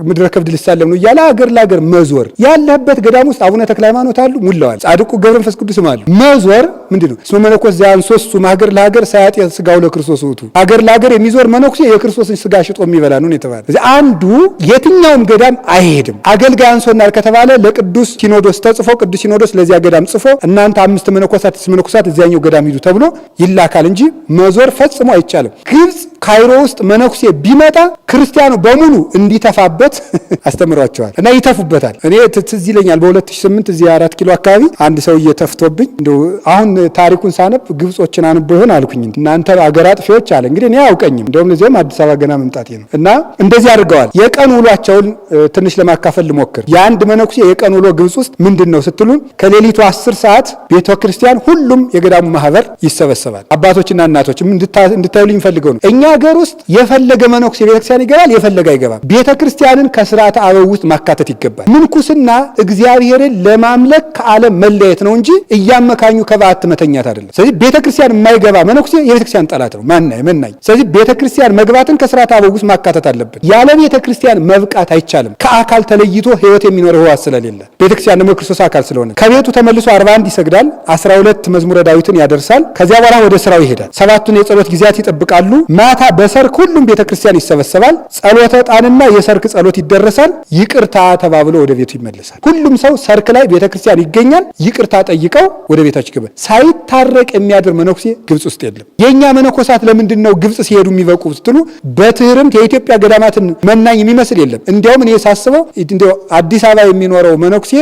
ምድረ ከብድ ልሳለም ነው እያለ አገር ለአገር መዞር ያለበት ገዳም ውስጥ አቡነ ተክለ ሃይማኖት አሉ ሙላዋል፣ ጻድቁ ገብረ መንፈስ ቅዱስም አሉ። መዞር ምንድነው? እስመ መነኮስ ዘያንሶሱ ማገር ለሀገር ሳያጤ ስጋው ለክርስቶስ ውእቱ። ሀገር ለሀገር የሚዞር መነኩሴ የክርስቶስን ስጋ ሽጦ የሚበላ ነው የተባለ። ስለዚህ አንዱ የትኛውም ገዳም አይሄድም። አገልጋይ አንሶናል ከተባለ ለቅዱስ ሲኖዶስ ተጽፎ ቅዱስ ሲኖዶስ ለዚያ ገዳም ጽፎ እናንተ 5 መነኮሳት 6 መነኮሳት እዚያኛው ገዳም ሂዱ ተብሎ ይላካል እንጂ መዞር ፈጽሞ አይቻልም። ግብጽ ካይሮ ውስጥ መነኩሴ ቢመጣ ክርስቲያኑ በሙሉ እንዲተፋበት አስተምሯቸዋል እና ይተፉበታል። እኔ ትዝ ይለኛል በ2008 እዚህ 4 ኪሎ አካባቢ አንድ ሰው እየተፍቶብኝ እንደው አሁን ታሪኩን ሳነብ ግብጾችን አንቦ ይሆን አልኩኝ። እናንተ አገር አጥፊዎች አለ። እንግዲህ እኔ አያውቀኝም፣ እንደውም ለዚያም አዲስ አበባ ገና መምጣቴ ነው። እና እንደዚህ አድርገዋል። የቀን ውሏቸውን ትንሽ ለማካፈል ልሞክር። የአንድ መነኩሴ የቀን ውሎ ግብጽ ውስጥ ምንድነው ስትሉን ከሌሊቱ 10 ሰዓት ቤተክርስቲያን ሁሉም የገዳሙ ማህበር ይሰበሰባል። አባቶችና እናቶችም እንድታዩልኝ ፈልገው ነው። እኛ ሀገር ውስጥ የፈለገ መነኩሴ ቤተክርስቲያን ይገባል፣ የፈለገ አይገባም። ቤተክርስቲያንን ከስርዓተ አበው ውስጥ ማካተት ይገባል። ምንኩስና እግዚአብሔርን ለማምለክ ከዓለም መለየት ነው እንጂ እያመካኙ ከበዓት መተኛት አይደለም። ስለዚህ ቤተክርስቲያን የማይገባ መነኩሴ የቤተክርስቲያን ጠላት ነው፣ ማናይ መናኝ። ስለዚህ ቤተክርስቲያን መግባትን ከስርዓተ አበው ውስጥ ማካተት አለብን። ያለ ቤተክርስቲያን መብቃት አይቻልም። ከአካል ተለይቶ ህይወት የሚኖር ህዋስ ስለሌለ ቤተክርስቲያን ደግሞ የክርስቶስ አካል ስለሆነ ከቤቱ ተመልሶ 41 ይሰግዳል፣ 12 መዝሙረ ዳዊትን ያደርሳል። ከዚያ በኋላ ወደ ስራው ይሄዳል። 7ቱን የጸሎት ጊዜያት ይጠብቃሉ። ማታ በሰርክ ሁሉም ቤተክርስቲያን ይሰበሰባል። ጸሎተ ዕጣንና የሰርክ ጸሎት ይደረሳል። ይቅርታ ተባብሎ ወደ ቤቱ ይመለሳል። ሁሉም ሰው ሰርክ ላይ ቤተክርስቲያን ይገኛል። ይቅርታ ጠይቀው ወደ ቤታቸው ይገባል። ሳይታረቅ የሚያድር መነኩሴ ግብጽ ውስጥ የለም። የኛ መነኮሳት ለምንድን ነው ግብጽ ሲሄዱ የሚበቁ ስትሉ በትህርምት የኢትዮጵያ ገዳማትን መናኝ የሚመስል የለም። እንዲያውም እኔ ሳስበው እንደው አዲስ አበባ የሚኖረው መነኩሴ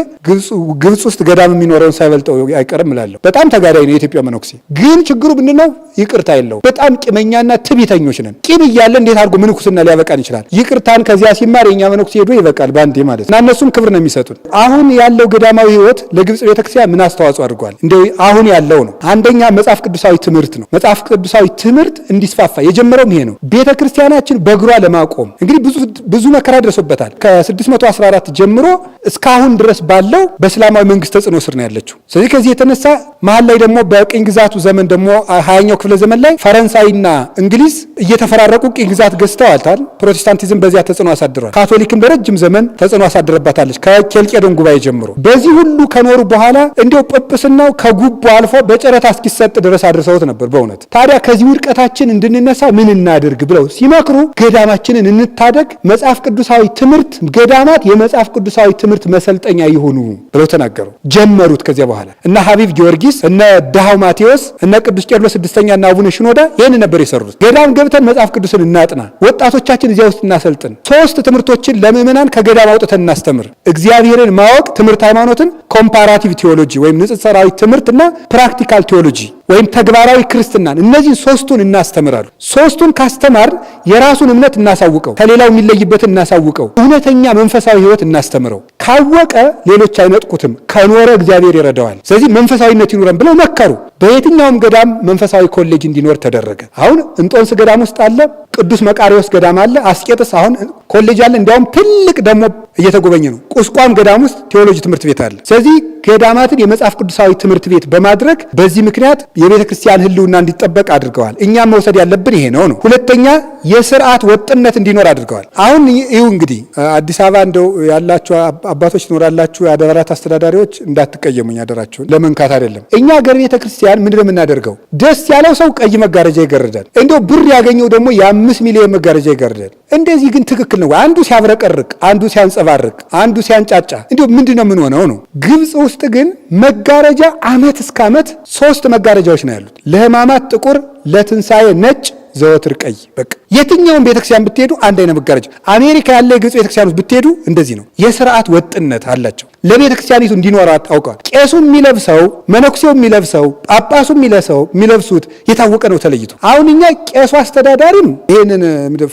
ግብጽ ውስጥ ገዳም የሚኖረውን ሳይበልጠው አይቀርም እላለሁ። በጣም ተጋዳይ ነው የኢትዮጵያ መነኩሴ። ግን ችግሩ ምንድነው? ይቅርታ የለውም። በጣም ቂመኛና ትዕቢተኞች ነን። ቂም እያለ እንዴት አድርጎ ምንኩስና ሊያበቃን ይችላል? ይቅርታን ከዚያ ሲማር የኛ መነኩሴ ሄዶ ይበቃል ባንዴ ማለት ነው። እና እነሱም ክብር ነው የሚሰጡን። አሁን ያለው ገዳማዊ ህይወት ለግብጽ ቤተክርስቲያን ምን አስተዋጽኦ አድርጓል? እንደው አሁን ያለው ነው። አንደኛ መጽሐፍ ቅዱሳዊ ትምህርት ነው። መጽሐፍ ቅዱሳዊ ትምህርት እንዲስፋፋ የጀመረውም ይሄ ነው። ቤተክርስቲያናችን በእግሯ ለማቆም እንግዲህ ብዙ ብዙ መከራ ደርሶበታል። ከ614 ጀምሮ እስካሁን ድረስ ባለው በእስላማዊ መንግስት ተጽዕኖ ስር ነው ያለችው። ስለዚህ ከዚህ የተነሳ መሀል ላይ ደግሞ በቅኝ ግዛቱ ዘመን ደግሞ 20ኛው ክፍለ ዘመን ላይ ፈረንሳይና እንግሊዝ እየተፈራረቁ ቅኝ ግዛት ገዝተዋል። ፕሮቴስታንቲዝም በዚያ ተጽዕኖ አሳድሯል። ካቶሊክም በረጅም ዘመን ተጽዕኖ አሳድረባታለች ከኬልቄዶን ጉባኤ ጀምሮ። በዚህ ሁሉ ከኖሩ በኋላ እንዲያው ጵጵስናው ከጉቦ አልፎ በጨረታ እስኪሰጥ ድረስ አድርሰውት ነበር። በእውነት ታዲያ ከዚህ ውድቀታችን እንድንነሳ ምን እናድርግ ብለው ሲመክሩ ገዳማችንን እንታደግ፣ መጽሐፍ ቅዱሳዊ ትምህርት ገዳማት የመጽሐፍ ቅዱሳዊ ትምህርት መሰልጠኛ ይሁኑ ብለው ተናገሩ። ጀመሩት። ከዚያ በኋላ እነ ሀቢብ ጊዮርጊስ፣ እነ ድሃው ማቴዎስ፣ እነ ቅዱስ ቄርሎስ ስድስተኛ እና አቡነ ሽኖዳ ይህን ነበር የሰሩት። ገዳም ገብተን መጽሐፍ ቅዱስን እናጥና፣ ወጣቶቻችን እዚያ ውስጥ እናሰልጥን፣ 3 ትምህርቶችን ለምእመናን ከገዳም አውጥተን እናስተምር። እግዚአብሔርን ማወቅ ትምህርት ሃይማኖትን፣ comparative theology ወይም ንጽጽራዊ ትምህርትና practical theology ወይም ተግባራዊ ክርስትናን፣ እነዚህን 3ቱን እናስተምራለን። 3ቱን ካስተማርን የራሱን እምነት እናሳውቀው፣ ከሌላው የሚለይበትን እናሳውቀው፣ እውነተኛ መንፈሳዊ ህይወት እናስተምረው። ካወቀ ሌሎች አይነጥቁትም፣ ከኖረ እግዚአብሔር ይረዳዋል። ስለዚህ መንፈሳዊነት ይኑረን ብለው መከሩ። በየትኛውም ገዳም መንፈሳዊ ኮሌጅ እንዲኖር ተደረገ። አሁን እንጦንስ ገዳም ውስጥ አለ፣ ቅዱስ መቃሪዎስ ገዳም አለ፣ አስቄጥስ አሁን ኮሌጅ አለ። እንዲያውም ትልቅ ደግሞ እየተጎበኘ ነው። ቁስቋም ገዳም ውስጥ ቴዎሎጂ ትምህርት ቤት አለ። ስለዚህ ገዳማትን የመጽሐፍ ቅዱሳዊ ትምህርት ቤት በማድረግ በዚህ ምክንያት የቤተክርስቲያን ህልውና እንዲጠበቅ አድርገዋል። እኛም መውሰድ ያለብን ይሄ ነው። ሁለተኛ የስርዓት ወጥነት እንዲኖር አድርገዋል። አሁን ይሁ እንግዲህ አዲስ አበባ እንደው ያላችሁ አባቶች ትኖራላችሁ፣ የአድባራት አስተዳዳሪዎች እንዳትቀየሙኝ አደራችሁን፣ ለመንካት አይደለም። እኛ ሀገር ቤተክርስቲያን ምንድነው የምናደርገው? ደስ ያለው ሰው ቀይ መጋረጃ ይገርዳል። እንደው ብር ያገኘው ደግሞ የ5 ሚሊዮን መጋረጃ ይገርዳል። እንደዚህ ግን ትክክል ነው? አንዱ ሲያብረቀርቅ፣ አንዱ ሲያንጸባርቅ፣ አንዱ ሲያንጫጫ እንደው ምንድነው ምን ሆነው ነው? ግብጽ ውስጥ ግን መጋረጃ አመት እስከ አመት 3 መጋረጃዎች ነው ያሉት። ለህማማት ጥቁር፣ ለትንሳኤ ነጭ፣ ዘወትር ቀይ። በቃ የትኛውም ቤተክርስቲያን ብትሄዱ አንድ አይነት መጋረጃ። አሜሪካ ያለ የግብጽ ቤተክርስቲያን ውስጥ ብትሄዱ እንደዚህ ነው። የስርዓት ወጥነት አላቸው። ለቤተ ክርስቲያኒቱ እንዲኖራት አውቀዋል። ቄሱ የሚለብሰው፣ መነኩሴው የሚለብሰው፣ ጳጳሱ የሚለብሱት የታወቀ ነው ተለይቶ። አሁን እኛ ቄሱ አስተዳዳሪም ይሄንን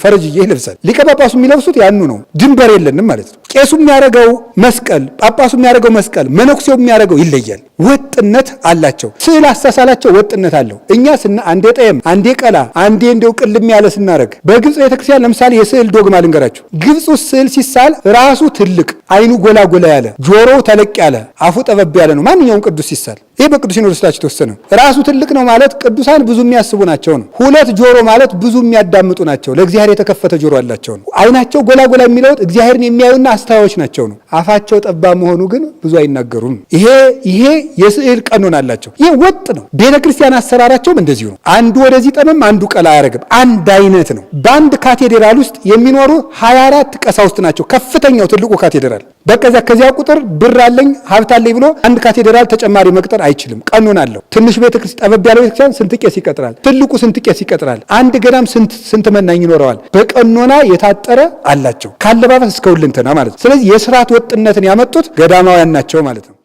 ፈረጅዬ ይለብሳል፣ ሊቀ ጳጳሱ የሚለብሱት ያኑ ነው። ድንበር የለንም ማለት ነው። ቄሱ የሚያደርገው መስቀል፣ ጳጳሱ የሚያደርገው መስቀል፣ መነኩሴው የሚያደርገው ይለያል። ወጥነት አላቸው። ስዕል አሳሳላቸው ወጥነት አለው። እኛ አንዴ ጠየም፣ አንዴ ቀላ፣ አንዴ እንደው ቅልም ያለ ስናደርግ በግብፅ ቤተክርስቲያን ለምሳሌ የስዕል ዶግማ ልንገራችሁ። ግብፅ ውስጥ ስዕል ሲሳል ራሱ ትልቅ፣ አይኑ ጎላ ጎላ ያለ፣ ጆሮው ተለቅ ያለ፣ አፉ ጠበብ ያለ ነው ማንኛውም ቅዱስ ሲሳል። ይህ በቅዱስ ሲኖዶሳቸው የተወሰነ። ራሱ ትልቅ ነው ማለት ቅዱሳን ብዙ የሚያስቡ ናቸው ነው። ሁለት ጆሮ ማለት ብዙ የሚያዳምጡ ናቸው፣ ለእግዚአብሔር የተከፈተ ጆሮ አላቸው ነው። አይናቸው ጎላ ጎላ የሚለውጥ እግዚአብሔርን የሚያዩና አስተዋዮች ናቸው ነው። አፋቸው ጠባብ መሆኑ ግን ብዙ አይናገሩም። ይሄ የስዕል ቀኖን አላቸው። ይሄ ወጥ ነው። ቤተ ክርስቲያን አሰራራቸውም እንደዚሁ ነው። አንዱ ወደዚህ ጠመም፣ አንዱ ቀላ አያደርግም። አንድ አይነት ነው። በአንድ ካቴድራል ውስጥ የሚኖሩ 24 ቀሳውስት ናቸው። ከፍተኛው ትልቁ ካቴድራል በከዛ ከዚያ ቁጥር ብር አለኝ ሀብት አለኝ ብሎ አንድ ካቴድራል ተጨማሪ መቅጠር አይችልም። ቀኖን አለው። ትንሽ ቤተክርስቲያን፣ ጠበብ ያለው ቤተክርስቲያን ስንት ቄስ ይቀጥራል? ትልቁ ስንት ቄስ ይቀጥራል? አንድ ገዳም ስንት መናኝ ይኖረዋል? በቀኖና የታጠረ አላቸው። ካለባበስ እስከ ሁለንተና ማለት ነው። ስለዚህ የስርዓት ወጥነትን ያመጡት ገዳማውያን ናቸው ማለት ነው።